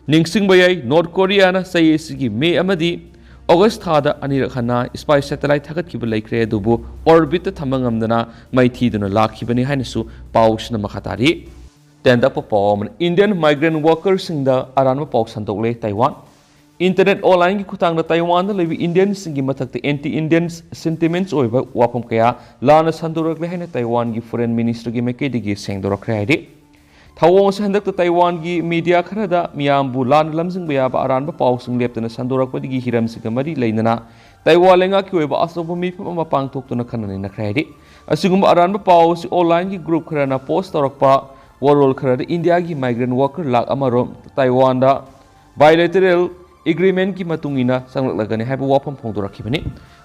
ꯅꯤꯡꯁꯤꯡꯕ ꯌꯥꯏ, ꯅꯣꯔꯠ ꯀꯣꯔꯤꯌꯥꯅ ꯆꯍꯤ ꯑꯁꯤꯒꯤ ꯃꯦ ꯑꯃꯗꯤ ꯑꯣꯒꯁ ꯊꯥꯗ ꯑꯅꯤꯔꯛ ꯍꯟꯅ ꯁ꯭ꯄꯥꯏ ꯁꯦꯇꯦꯂꯥꯏꯠ ꯊꯥꯒꯠꯈꯤꯕ ꯂꯩꯈ꯭ꯔꯦ, ꯑꯗꯨꯕꯨ ꯑꯣꯔꯕꯤꯠꯇ ꯊꯝꯕ ꯉꯝꯗꯅ ꯃꯩ ꯊꯤꯗꯨꯅ ꯂꯥꯛꯈꯤꯕꯅꯤ ꯍꯥꯏꯅꯁꯨ ꯄꯥꯎꯁꯤꯅ ꯃꯈꯥ ꯇꯥꯔꯤ꯫ ꯇꯦꯟꯗꯛꯄ ꯄꯥꯎ ꯑꯃꯅ, ꯏꯟꯗꯤꯌꯟ ꯃꯥꯏꯒ꯭ꯔꯦꯟ ꯋꯥꯔꯀꯔꯁꯤꯡꯗ ꯑꯔꯥꯟꯕ ꯄꯥꯎ ꯁꯟꯗꯣꯛꯂꯦ ꯇꯥꯏꯋꯥꯟ꯫ Internet online-ꯒꯤ ꯈꯨꯠꯊꯥꯡꯗ ꯇꯥꯏꯋꯥꯟꯗ ꯂꯩꯕ Indian-ꯁꯤꯡꯒꯤ ꯃꯊꯛꯇ anti-Indian sentiments ꯑꯣꯏꯕ ꯋꯥꯐꯝ ꯀꯌꯥ ꯂꯥꯟꯅ ꯁꯟꯗꯣꯔꯛꯂꯦ ꯍꯥꯏꯅ ꯇꯥꯏꯋꯥꯟꯒꯤ Foreign Ministry-ꯒꯤ ꯃꯥꯏꯀꯩꯗꯒꯤ ꯁꯦꯡꯗꯣꯔꯛꯈ꯭ꯔꯦ ꯍꯥꯏꯔꯤ꯫ ꯊꯧꯑꯣꯡ ꯑꯁꯤ ꯍꯟꯗꯛꯇ ꯇꯥꯏꯋꯥꯟꯒꯤ media ꯈꯔꯗ ꯃꯤꯌꯥꯝꯕꯨ ꯂꯥꯟꯅ ꯂꯝꯖꯤꯡꯕ ꯌꯥꯕ ꯑꯔꯥꯟꯕ ꯄꯥꯎꯁꯤꯡ ꯂꯦꯞꯇꯅ ꯁꯟꯗꯣꯔꯛꯄꯗꯒꯤ ꯍꯤꯔꯝꯁꯤꯡꯒ ꯃꯔꯤ ꯂꯩꯅꯅ ꯇꯥꯏꯋꯥꯟ ꯂꯩꯉꯥꯛꯀꯤ ꯑꯣꯏꯕ ꯑꯆꯧꯕ ꯃꯤꯐꯝ ꯑꯃ ꯄꯥꯡꯊꯣꯛꯇꯨꯅ ꯈꯟꯅ ꯅꯩꯅꯈ꯭ꯔꯦ ꯍꯥꯏꯔꯤ꯫ ꯑꯁꯤꯒꯨꯝꯕ ꯑꯔꯥꯟꯕ ꯄꯥꯎ ꯑꯁꯤ online-ꯒꯤ group ꯈꯔꯅ post ꯇꯧꯔꯛꯄ ꯋꯥꯔꯣꯜ ꯈꯔꯗ India-ꯒꯤ migrant worker ꯂꯥꯈ ꯑꯃꯔꯣꯝ ꯇꯥꯏꯋꯥꯟꯗ bilateral agreement-ꯀꯤ ꯃꯇꯨꯡ ꯏꯟꯅ ꯆꯪꯂꯛꯂꯒꯅꯤ ꯍꯥꯏꯕ ꯋꯥꯐꯝ ꯐꯣꯡꯗꯣꯔꯛꯈꯤꯕꯅꯤ꯫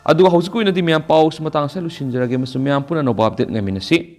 ꯑꯗꯨꯒ ꯍꯧꯖꯤꯛꯀꯤ ꯑꯣꯏꯅꯗꯤ ꯃꯌꯥꯝ ꯄꯥꯎꯁꯤ ꯃꯇꯥꯡ ꯑꯁꯤꯗ ꯂꯣꯏꯁꯤꯟꯖꯔꯒꯦ ꯑꯃꯁꯨꯡ ꯃꯌꯥꯝ ꯄꯨꯟꯅ ꯑꯅꯧꯕ update ꯉꯥꯏꯃꯤꯟꯅꯁꯤ꯫